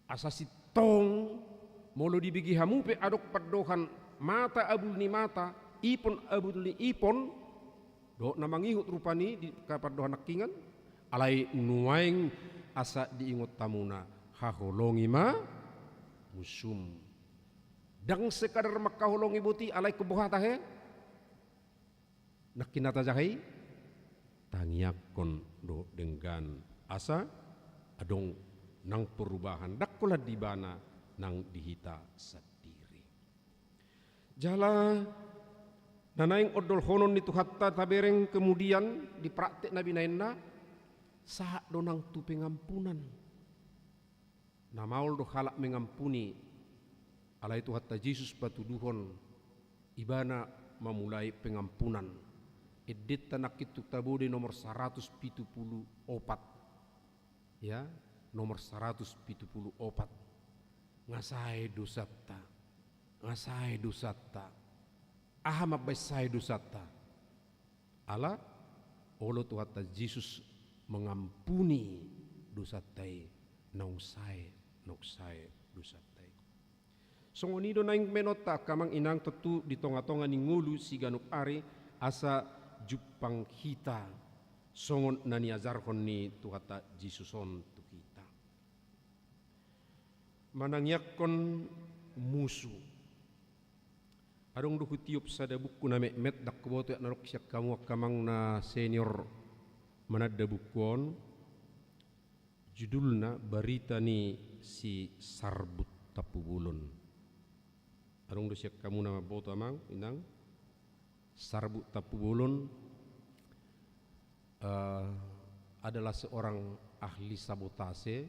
Asa sintong, molo dibege hamu pe adong pandohan mata abul ni mata, ipon abul ni ipon, dohot na mangihut rupani di angka pandohan nangkingan, alai nuaeng asa diingot hamuna, haholongi ma musum. Ndang sekadar mangkaholongi boti, alai ingkon boha tahe? Nangkin na tajaha i, tangiangkon do denggan asa adong nang perubahan, ndang holan di ibana nang di hita sandiri. Jala na naeng ondolhonon ni Tuhanta tabereng kemudian di praktek na binahenna, sahat do nang tu pengampunan. Na maol do halak mengampuni, alai Tuhanta Jesus patuduhon, ibana mamulai pengampunan. Endenta nangkin tung tabo do i nomor saratus pitu pulu opat. Ya, nomor saratus pitu pulu opat. Nga sae dosanta. Nga sae dosanta. Aha mambahen sae dosanta? Ala olo Tuhanta Jesus mengampuni dosanta i, naung sae, naung sae dosanta i. Songon i do naeng bahenonta angka amang inang, tontu di tonga-tonga ni ngolu siganup ari, asa jumpang hita songon na niajarhon ni Tuhanta Jesus on tu hita. Manangiangkon musu. Adong do hutiop sada buku na metmet, ndang huboto aek na adong sian hamu angka amang na senior mananda buku on. Judulna Barita ni si Sarbut Tampubolon. Adong do sian hamu na mamboto amang inang? Sarbut Tampubolon, eh, adalah seorang ahli sabotase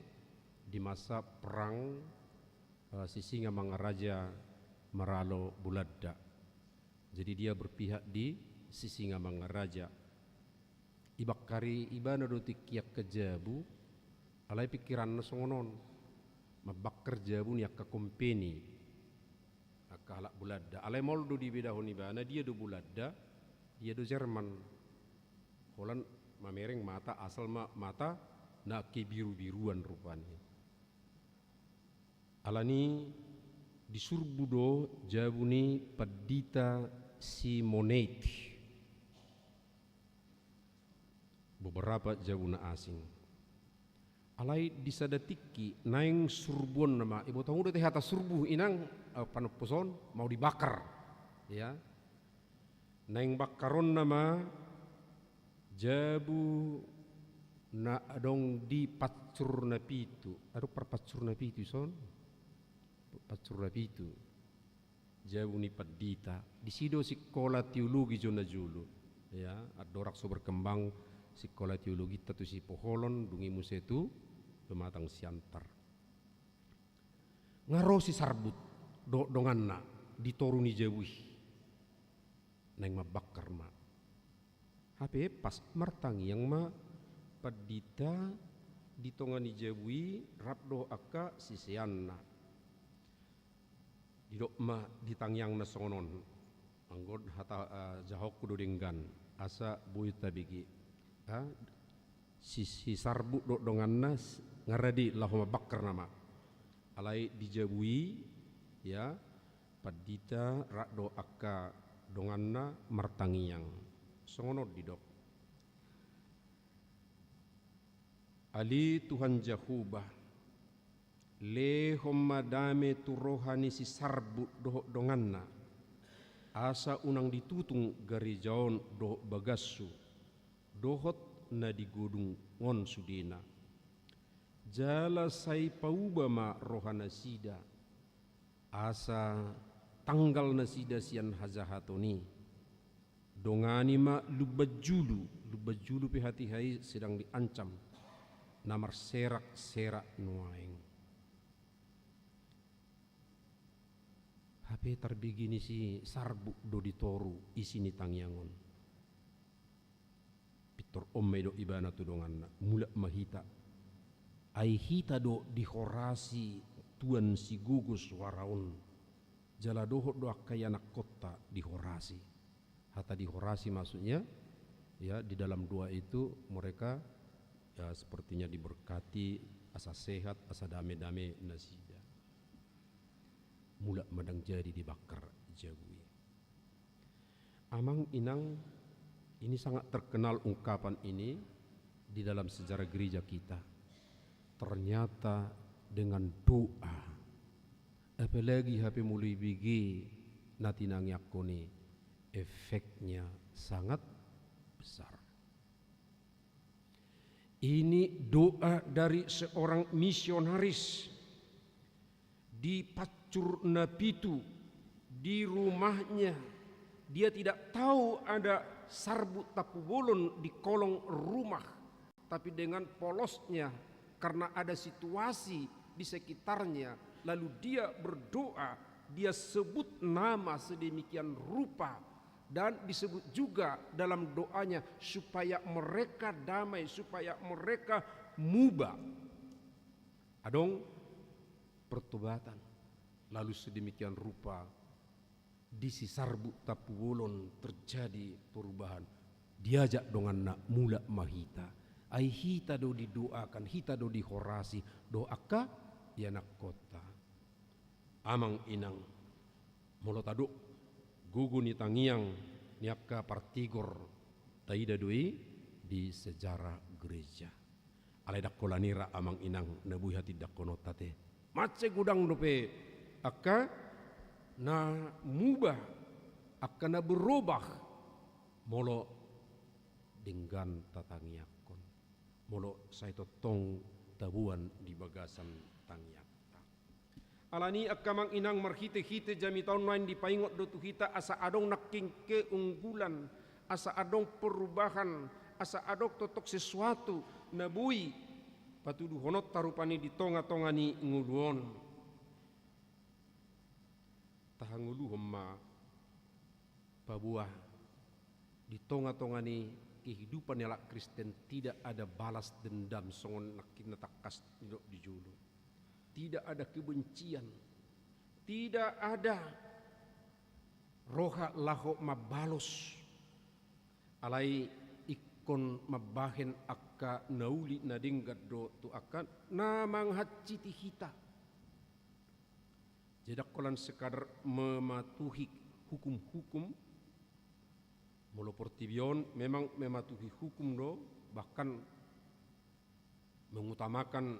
di masa perang, eh, Sisingamangaraja maralo Bulanda. Jadi dia berpihak di Sisingamangaraja. Ibakari ibana do tingki angka jabu, alai pikiranna songon on. Mambakar jabu ni angka kompeni. Angka halak Bulanda. Alai maol do dibedahon ibana, dia do Bulanda, dia do Jerman. Holan mamereng mata, asal ma mata na kebiru-biruan rupani. Alani disurbu do jabu ni Pandita Simoneit. Beberapa jabu na asing. Alai di sada tingki naeng surbuonna ma, iboto hamu do ate hata surbu inang, eh, panompus on, mau dibakar. Ya. Naeng bakaronna ma jabu na adong di Pancur na Pitu. Adong par Pancur na Pitu ison? Pancur na Pitu. Jabu ni Pandita. Disi do sikola teologi jo na jolo. Ya, andorang so berkembang sikola teologinta tu Sipoholon, dung i muse tu Pematang Siantar. Nga ro si Sarbut dohot donganna di toru ni jabu i. Naeng mambakar ma. Hape pas martangiang ma Pandita di tonga ni jabu i rap dohot angka siseanna. Didok ma di tangiangna songon on. Anggo hata, eh, jahonku do denggan, asa boi tabege. Ah, si, si Sarbut dohot donganna s-, nga rade laho mambakar nama. Alai di jabu i, Ya, pandita rap dohot angka donganna martangiang. Songon on didok. Ale Tuhan Jahowa, lehon ma dame tu roha ni si Sarbut dohot donganna, asa unang ditutung gareja on dohot bagashu, dohot na di godung on sudena. Jala sai pauba ma rohanasida, asa tanggal nasida sian hajahaton i. Dongani ma lumban julu, lumban julu pe hatiha i sedang diancam, na marserak-serak nuaeng. Hape tarbege ni si Sarbut do di toru isi ni tangiang on. Pintor on ma didok ibana tu donganna, mulak ma hita. Ai hita do dihorasi tuan sigogo soara on. Jala dohot do angka ianakkonta dihorasi. Hata dihorasi maksudnya, ya, di dalam doa itu mereka, ya, sepertinya diberkati, asa sehat, asa dame-dame nasida. Mulak ma ndang jadi dibakar jabu i. Amang inang, ini sangat terkenal ungkapan ini di dalam sejarah gereja kita. Ternyata dengan doa, apalagi hape molo dibege na tinangiangkon i, efeknya sangat besar. Ini doa dari seorang misionaris di pansur na pitu, di rumahnya. Dia tidak tahu ada Sarbut Tampubolon di kolong rumah, tapi dengan polosnya, karena ada situasi di sekitarnya, lalu dia berdoa, dia sebut nama sedemikian rupa, dan disebut juga dalam doanya supaya mereka damai, supaya mereka muba. Adong pertobatan, lalu sedemikian rupa di si Sarbut Tampubolon terjadi perubahan. Diajak donganna, mulak ma hita. Ai hita do didoakan, hita do dihorasi dohot angka ianakkonta. Amang inang, molo tadok gogo ni tangiang ni angka partigor, taida do i di sejarah gereja. Alai ndang holan i ra amang inang na boi hatindangkononta te. Mansai godang dope angka na muba, angka na berubah, molo denggan tatangiangkon, molo sai tongtong taboan di bagasan tangiangta. Alani i angka amang inang, marhitehite jamita on nuaeng dipaingot do tu hita asa adong nangkin keunggulan, asa adong perubahan, asa adong tongtong sesuatu na boi patuduhononta rupani di tongatonga ni ngolu on. Tahangoluhon ma paboa di tongatonga ni kehidupan ni halak Kristen tidak ada balas dendam songon nangkin na tangkas nidok di jolo. Tidak ada kebencian. Tidak ada roha laho mambalos. Alai ingkon mambahen angka na uli na denggan do tu angka na manghansiti hita. Jadi ndang holan sekadar mematuhi hukum-hukum. Molo portibi on memang mematuhi hukum do, bahkan mengutamakan,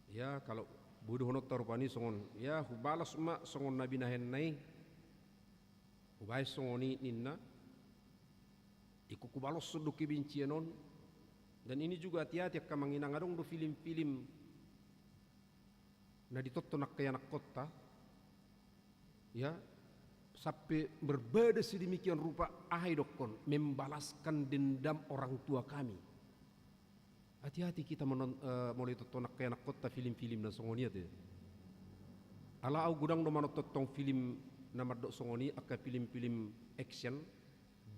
ya, kalau boi dohononta rupani songon, ya, hubalos ma songon na binahenna i, hubahen songon i ninna, ingkon hubaloshon do kebencian on. Dan ini juga hati-hati angka amang inang, adong do film-film na ditonton angka ianakkonta, ya, sampe berbada sedemikian rupa, aha i dokkon, membalaskan dendam orang tua kami. Hati-hati kita menon-, eh, molo ditonton angka ianakkonta film-film na songon i ate. Ala au godang do manonton film na mandok songon i, angka film-film action.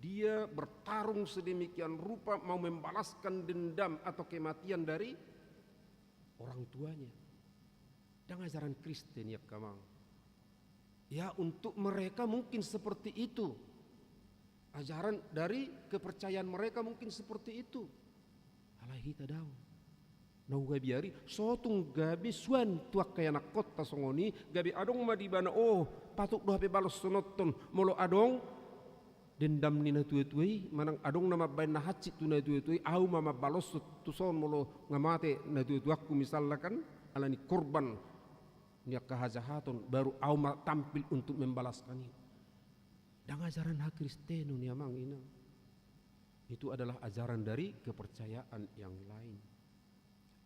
Dia bertarung sedemikian rupa mau membalaskan dendam atau kematian dari orang tuanya. Ndang ajaran Kristen i angka amang. Ya, untuk mereka mungkin seperti itu. Ajaran dari kepercayaan mereka mungkin seperti itu. Alai hita daong. Na hugabiari, so tung gabe suan tu angka ianakhonta songon i, gabe adong ma di ibana, oh, patut do hape balosononhon, molo adong dendam ni natuatua i, manang adong na mambahen na hansit tu natuatua i, ahu ma mambaloshon tuson molo nga mate natuatuangku misalna kan, ala ni korban ni angka hajahaton, baru ahu ma tampil untuk membalaskan i. Ndang ajaran hakristenon i, amang inang. Itu adalah ajaran dari kepercayaan yang lain.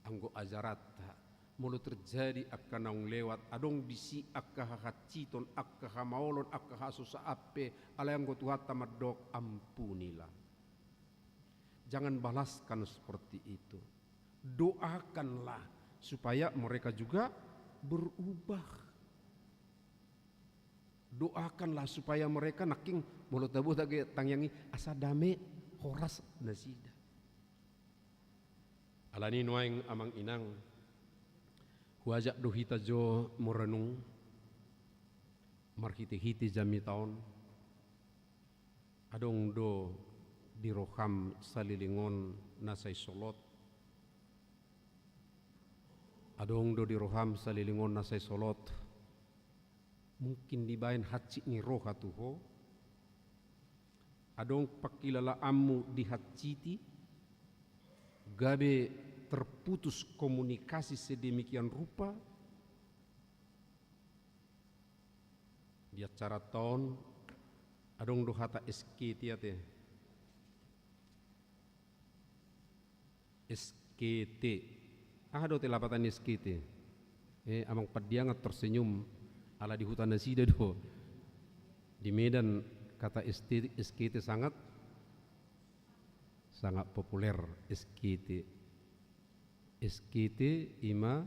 Anggo ajaranta, molo terjadi angka naung lewat, adong disi angka hahansiton, angka hamaolon, angka hasusaan pe, alai anggo Tuhanta mandok, ampunilah. Jangan balaskan seperti itu. Doakanlah supaya mereka juga berubah. Doakanlah supaya mereka nangkin, molo tabo tage tangiang i, asa dame, horas nasida. Alani nuaeng, amang inang, huajak do hita jo marenung marhitehite jamita on. Adong do di roham saleleng on na sai solot? Adong do di roham saleleng on na sai solot? Mungkin dibahen hansit ni roha tu ho. Adong pangkilalaanmu dihansiti, gabe terputus komunikasi sedemikian rupa. Di acaranta on adong do hata S K T ate. S K T. Aha do te lapatan ni S K T? Eh, amang Pandiangan tersenyum, ala di huta nasida do. Di Medan kata S T, S K T sangat, sangat populer, S K T. S K T ima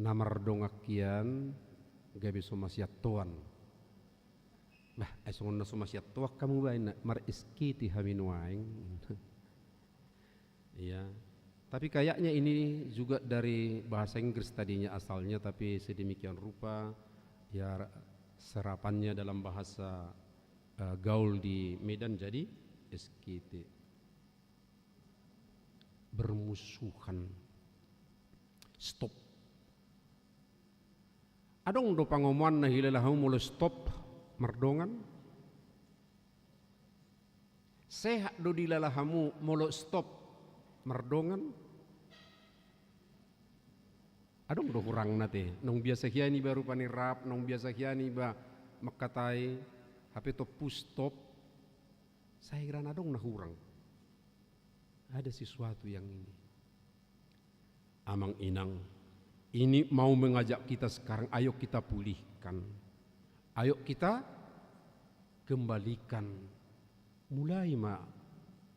na mardongan hian gabe so masiantoan. Bah, ai songon na so masiantoan hamu baen, mar-S K T hami nuaeng. Iya. Tapi kayaknya ini juga dari bahasa Inggris tadinya asalnya, tapi sedemikian rupa, ya, serapannya dalam bahasa, eh, gaul di Medan jadi S K T. Bermusuhan. Stop. Adong do pangomoan na hilala hamu molo stop mardongan? Sehat do dilala hamu molo stop mardongan? Adong do hurangna te. Naung biasa hian iba rupani rap, naung biasa hian iba mangkatai, hape tompu stop. Sai ra na adong na hurang. Ada sesuatu yang ini. Amang inang, ini mau mengajak kita sekarang, ayo kita pulihkan. Ayo kita kembalikan. Mulai ma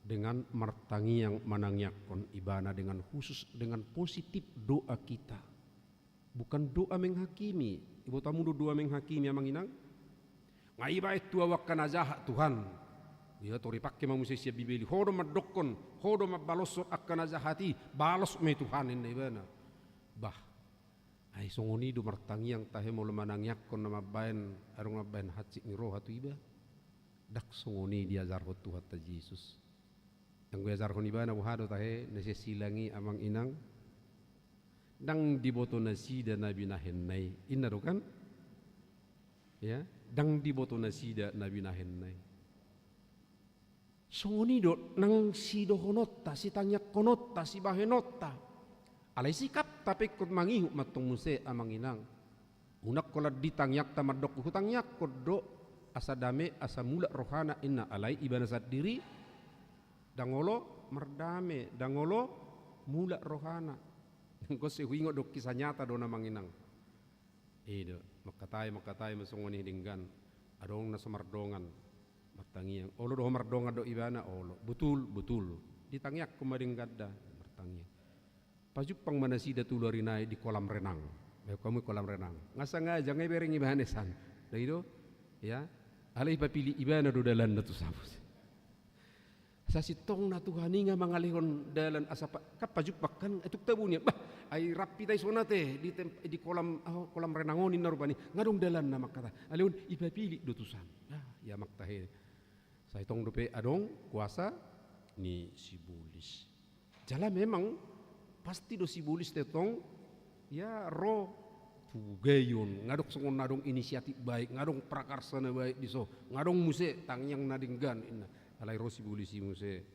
dengan martangiang, manangiangkon ibana dengan khusus, dengan positif doa kita. Bukan doa menghakimi. Iboto hamu do doa menghakimi, amang inang? Nga ibaen tu ahu angka na jahat, Tuhan. Ia tor ipangke ma muse sian Bibel i, ho do mandokkon, ho do mambaloshon angka na jahat i, balos ma i Tuhan, ninna ibana. Bah, ai songon i do martangiang tahe molo manangiangkon na mambaen, adong mambaen hansit ni roha tu iba? Ndang songon i diajarhon Tuhanta Jesus. Anggo iajarhon ibana boha do tahe na sian silang i, amang inang? Ndang diboto nasida na binahenna i, inna do kan? Ya, ndang diboto nasida na binahenna i. Songon i do nang sidohononta, sitangiangkononta, sibahenonta. Alai sikapta pe ingkon mangihut mantong muse, amang inang. Unang holan di tangiangta mandok hutangiangkon do asa dame, asa mulak rohana, inna, alai ibana sandiri ndang olo mardame, ndang olo mulak rohana. Anggo sai huingot do, kisah nyata do na, amang inang. I do, mangkatai, mangkatai ma songon i denggan. Adong na so mardongan martangiang. Olo do ho mardongan dohot ibana, olo. Botul, botul. Ditangiangkon ma denggan da martangiang. Pajumpang ma nasida tolu ari nai di kolam renang. Baen hamu i kolam renang. Nga sangaja, nga ibereng ibana san. Dai do? Ya. Alai ipapillit ibana do dalanna tu sabus. Sasintongna Tuhan i nga mangalehon dalan asa pa-, kan pajumpang kan, eh, tuk tabo nian. Bah, ai rap hita i songon ate di tem-, di kolam, ah, kolam renang on, inna rupani. Nga adong dalanna mangkatai. Alehon ipapillit do tu san. Ah, ya mangkatai. Sai tong dope adong kuasa ni sibolis. Jala memang Pasti do sibolis tongtong, ya, ro tu bugaion, nga adong songon na adong inisiatif baik, nga adong prakarsa na baik di son, nga adong muse tangiang na denggan, inna. Alai ro sibolis i muse,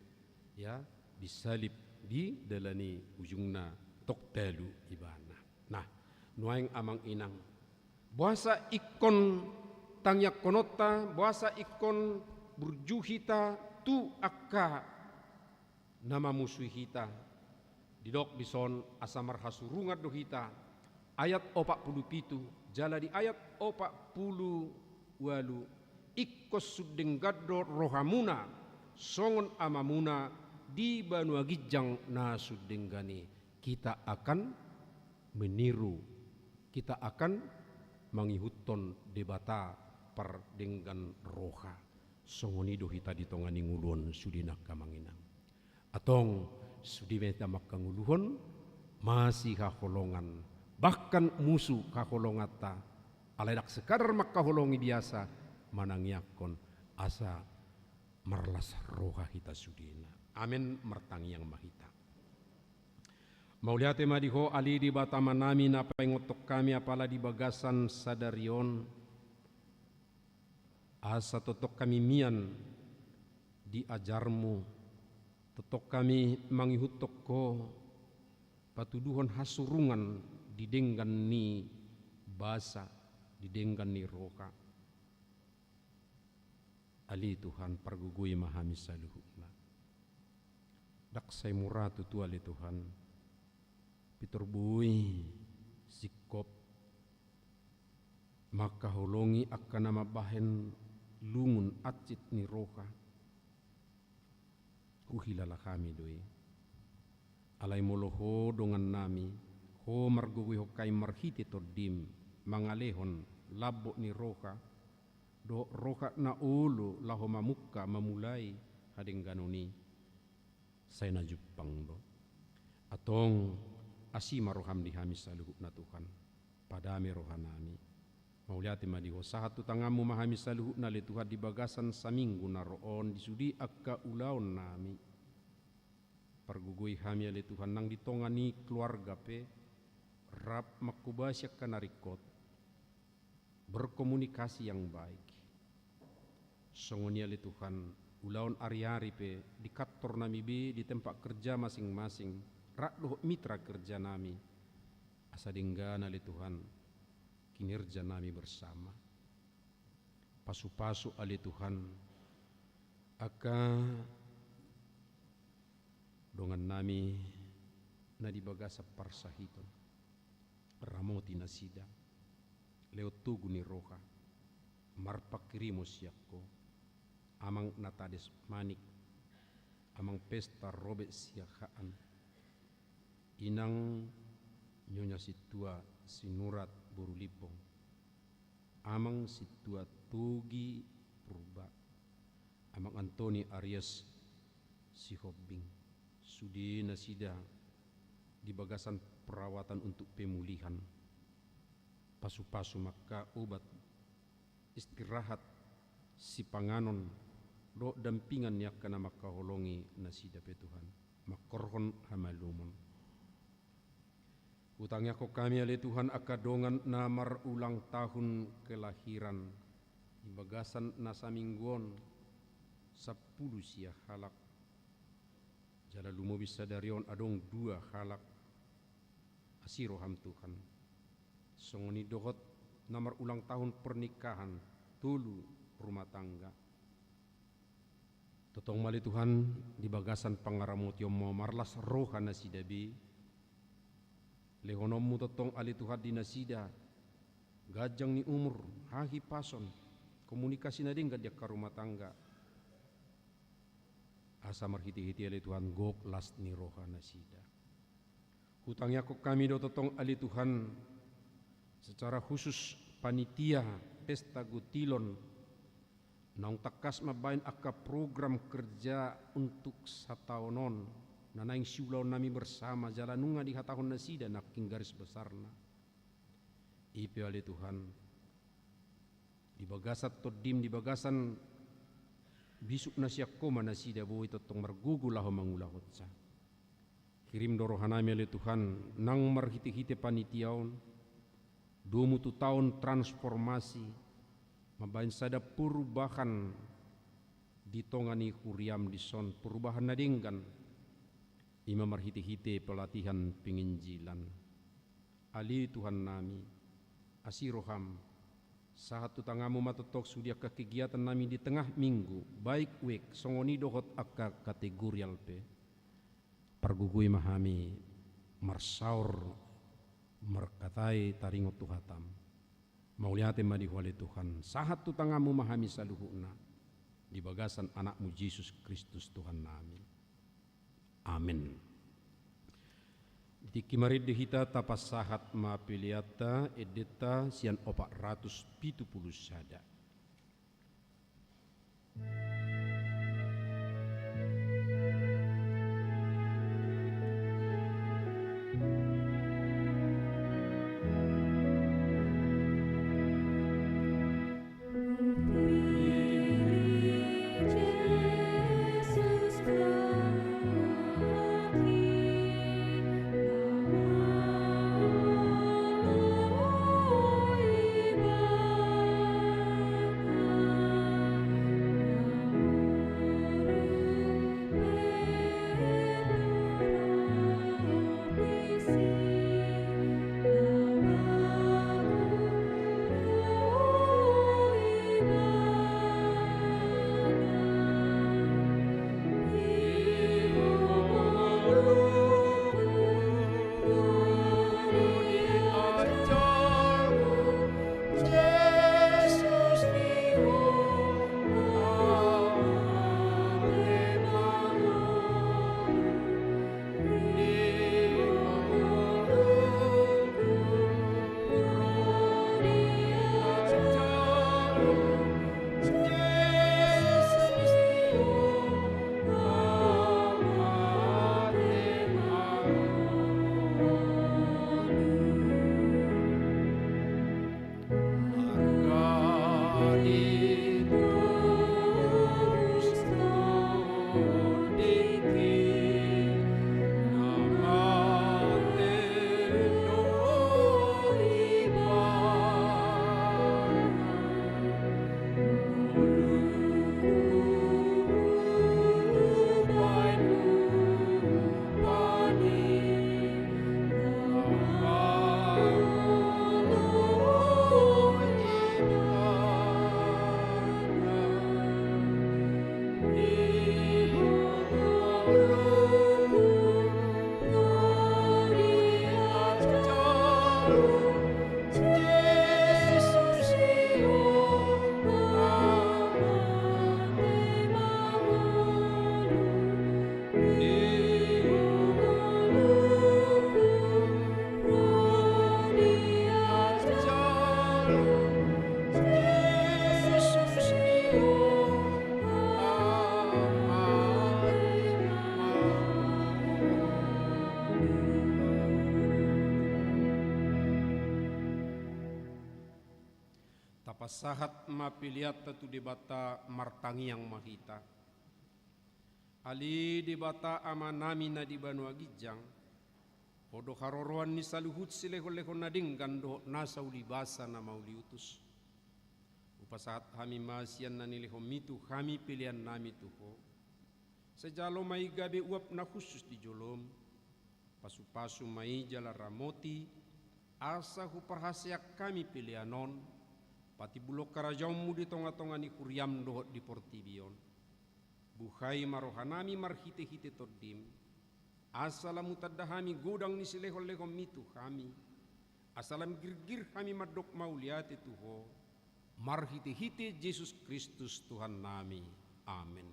ya, disalib di dalan i, ujungna tong talu ibana. Nah, nuaeng amang inang, boasa ingkon tangiangkononta, boasa ingkon burju hita tu angka na mamusui hita. Didok di son asa marhasurungan do hita. Ayat opat pulu pitu, jala di ayat opat pulu ualu, ingkon sun denggan do rohamuna songon amamuna di banua ginjang na sun denggan i. Kita akan meniru, kita akan mangihuthon Debata pardenggan roha. Songon i do hita di tonga ni ngolu on, sude angka amang inang. Antong, sude ma hita mangkangoluhon masihaholongan, bahkan musu haholonganta, alai ndang sekadar mangkaholongi biasa, manangiangkon asa marlas roha hita sudena. Amen. Martangiang ma hita. Mauliate ma di Ho, ale Debata Amanami, na paingothon hami apala di bagasan sadari on, asa tongtong hami mian di ajarmu, tongtong hami mangihuthon Ho, patuduhon hasurungan di denggan ni basa, di denggan ni roha. Ale Tuhan, pargogoi ma hami saluhutna. Ndang sai mura tutu, ale Tuhan, pintor boi singkop mangkaholongi angka na mambahen lungun hansit ni roha. Huhilala hami do i. Alai molo Ho dongannami, Ho margogoihon hami marhite Tondim, mangalehon lambok ni roha dohot roha na olo laho mamungka, mamulai hadengganon i, sai na jumpang do. Antong, asi ma roham di hami saluhutna, Tuhan. Padame rohanami. Mauliate ma di Ho, sahat tu tanganmu ma hami saluhutna, ale Tuhan, di bagasan saminggu na ro on, di sude angka ulaonnami. Pargogoi hami, ale Tuhan, nang di tonga ni keluarga pe, rap mangkobasi angka na ringkot, berkomunikasi yang baik. Songon i, ale Tuhan, ulaon ari-ari pe, di kantornami be, di tempat kerja masing-masing, rap dohot mitra kerjanami, asa denggan, ale Tuhan, kinerjanami bersama. Pasu-pasu, ale Tuhan, angka dongannami na di bagasan parsahiton, ramoti nasida, lehon togu ni roha, marpanghirimon sian Ho, Amang Natades Manik, Amang Pesta Robert Siahaan, Inang Nyonya Sintua Sinurat boru Limbong, Amang Sintua Togi Purba, Amang Antoni Arias Sihombing, sude nasida di bagasan perawatan untuk pemulihan. Pasu-pasu ma angka obat, istirahat, sipanganon, dohot dampingan ni angka na mangkaholongi nasida pe, Tuhan, manghorhon hamalumon. Hutangiangkon hami, ale Tuhan, angka dongan na marulang tahun kelahiran di bagasan na saminggu on, sampulu sia halak. Jala lumobi sadari on adong dua halak. Asi roham, Tuhan. Songon i dohot na marulang tahun pernikahan, tolu rumah tangga. Tongtong ma, ale Tuhan, di bagasan pangaramotionmu, marlas roha nasida be. Lehononmu tongtong, ale Tuhan, di nasida ganjang ni umur, hahipason, komunikasi na denggan di angka rumah tangga. Asa marhite-hite, ale Tuhan, gok las ni roha nasida. Hutangiangkon hami do tongtong, ale Tuhan, secara khusus panitia Pesta Gutilon, naung tangkas mambahen angka program kerja untuk sataon on, na naeng siulaonnami bersama, jala nunga dihatahon nasida nangkin garis besarna. I pe, ale Tuhan, di bagasan Tondim, di bagasan bisuk na sian Ho ma nasida boi tongtong margogo laho mangulahonsa. Kirim do rohanami ale Tuhan, nang marhite-hite panitia on, domu tu taon transformasi, mambahen sada perubahan di tonga ni huriam dison, perubahan na denggan, i ma marhite-hite pelatihan penginjilan. Ale Tuhannami, asi roham, sahat tu tanganmu ma tongtong sude angka kegiatannami di tengah minggu, baik wijk, songon i dohot angka kategorial pe. Pargogoi ma hami marsaor markatai taringot tu hatam. Mauliate ma di Ho ale Tuhan, sahat tu tanganmu ma hami saluhutna, di bagasan Anakmu Jesus Kristus Tuhannami. Amen. Di tingki marende hita tapasahat ma peleanta, endenta sian opat ratus pitu pulu sada. Tapasahat ma peleanta tu Debata, martangiang ma hita. Ale Debata Amanami na di banua ginjang, Ho do haroroan ni saluhut silehon-lehon na denggan dohot nasa ulibasa na mauliutus. Hupasahat hami ma sian na nilehonMi tu hami peleannami tu Ho. Sai jalo ma i gabe uap na hushus di joloM. Pasu-pasu ma i jala ramoti, asa huparhaseang hami pelean on patimbulhon harajaonMu di tonga-tonga ni huriaM dohot di portibi on. Buhai ma rohanami marhite-hite TondiM, asa lam hutanda hami godang ni silehon-lehonMi tu hami, asa lam girgir hami mandok mauliate tu Ho, marhite-hite Jesus Kristus Tuhannami. Amen.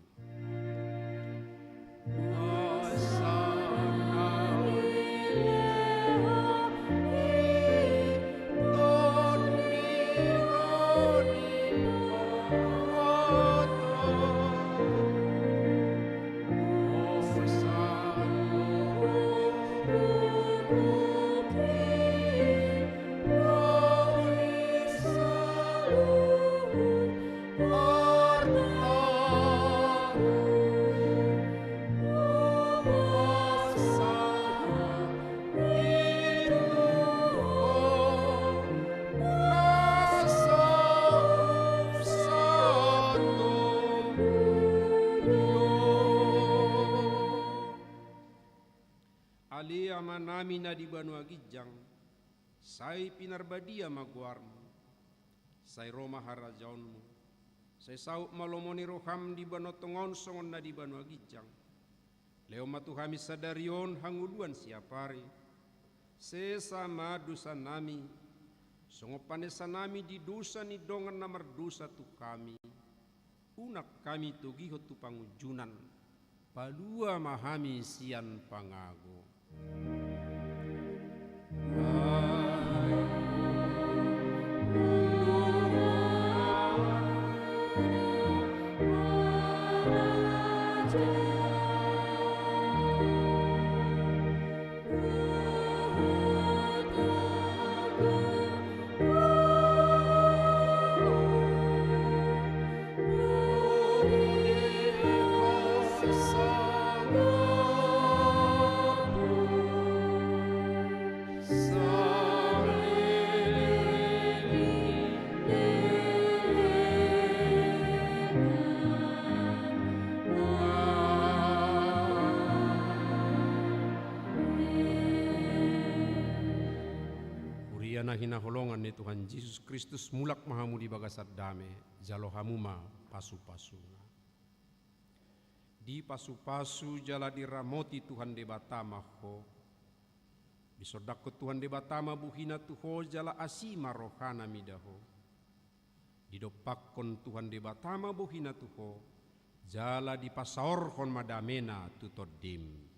Ale Amanami na di banua ginjang, sai pinarbadia ma goarmu, sai ro ma harajaonmu, sai saut ma lomo ni roham di banua tonga on songon na di banua ginjang. Lehon ma tu hami sadari on hangoluan siapari. Sesa ma dosanami, songon panesanami di dosa ni dongan na mardosa tu hami. Unang hami togihon tu pangunjunan, palua ma hami sian pangago. Huria na hinaholongan ni Tuhan Jesus Kristus, mulak ma hamu di bagasan dame, jalo hamu ma pasu-pasuna. Dipasupasu jala diramoti Tuhan Debata ma ho. Disondangkon Tuhan Debata ma bohina tu ho jala asi ma rohana mida ho. Didompakkon Tuhan Debata ma bohina tu ho, jala dipasaorhon ma damena tu tondim.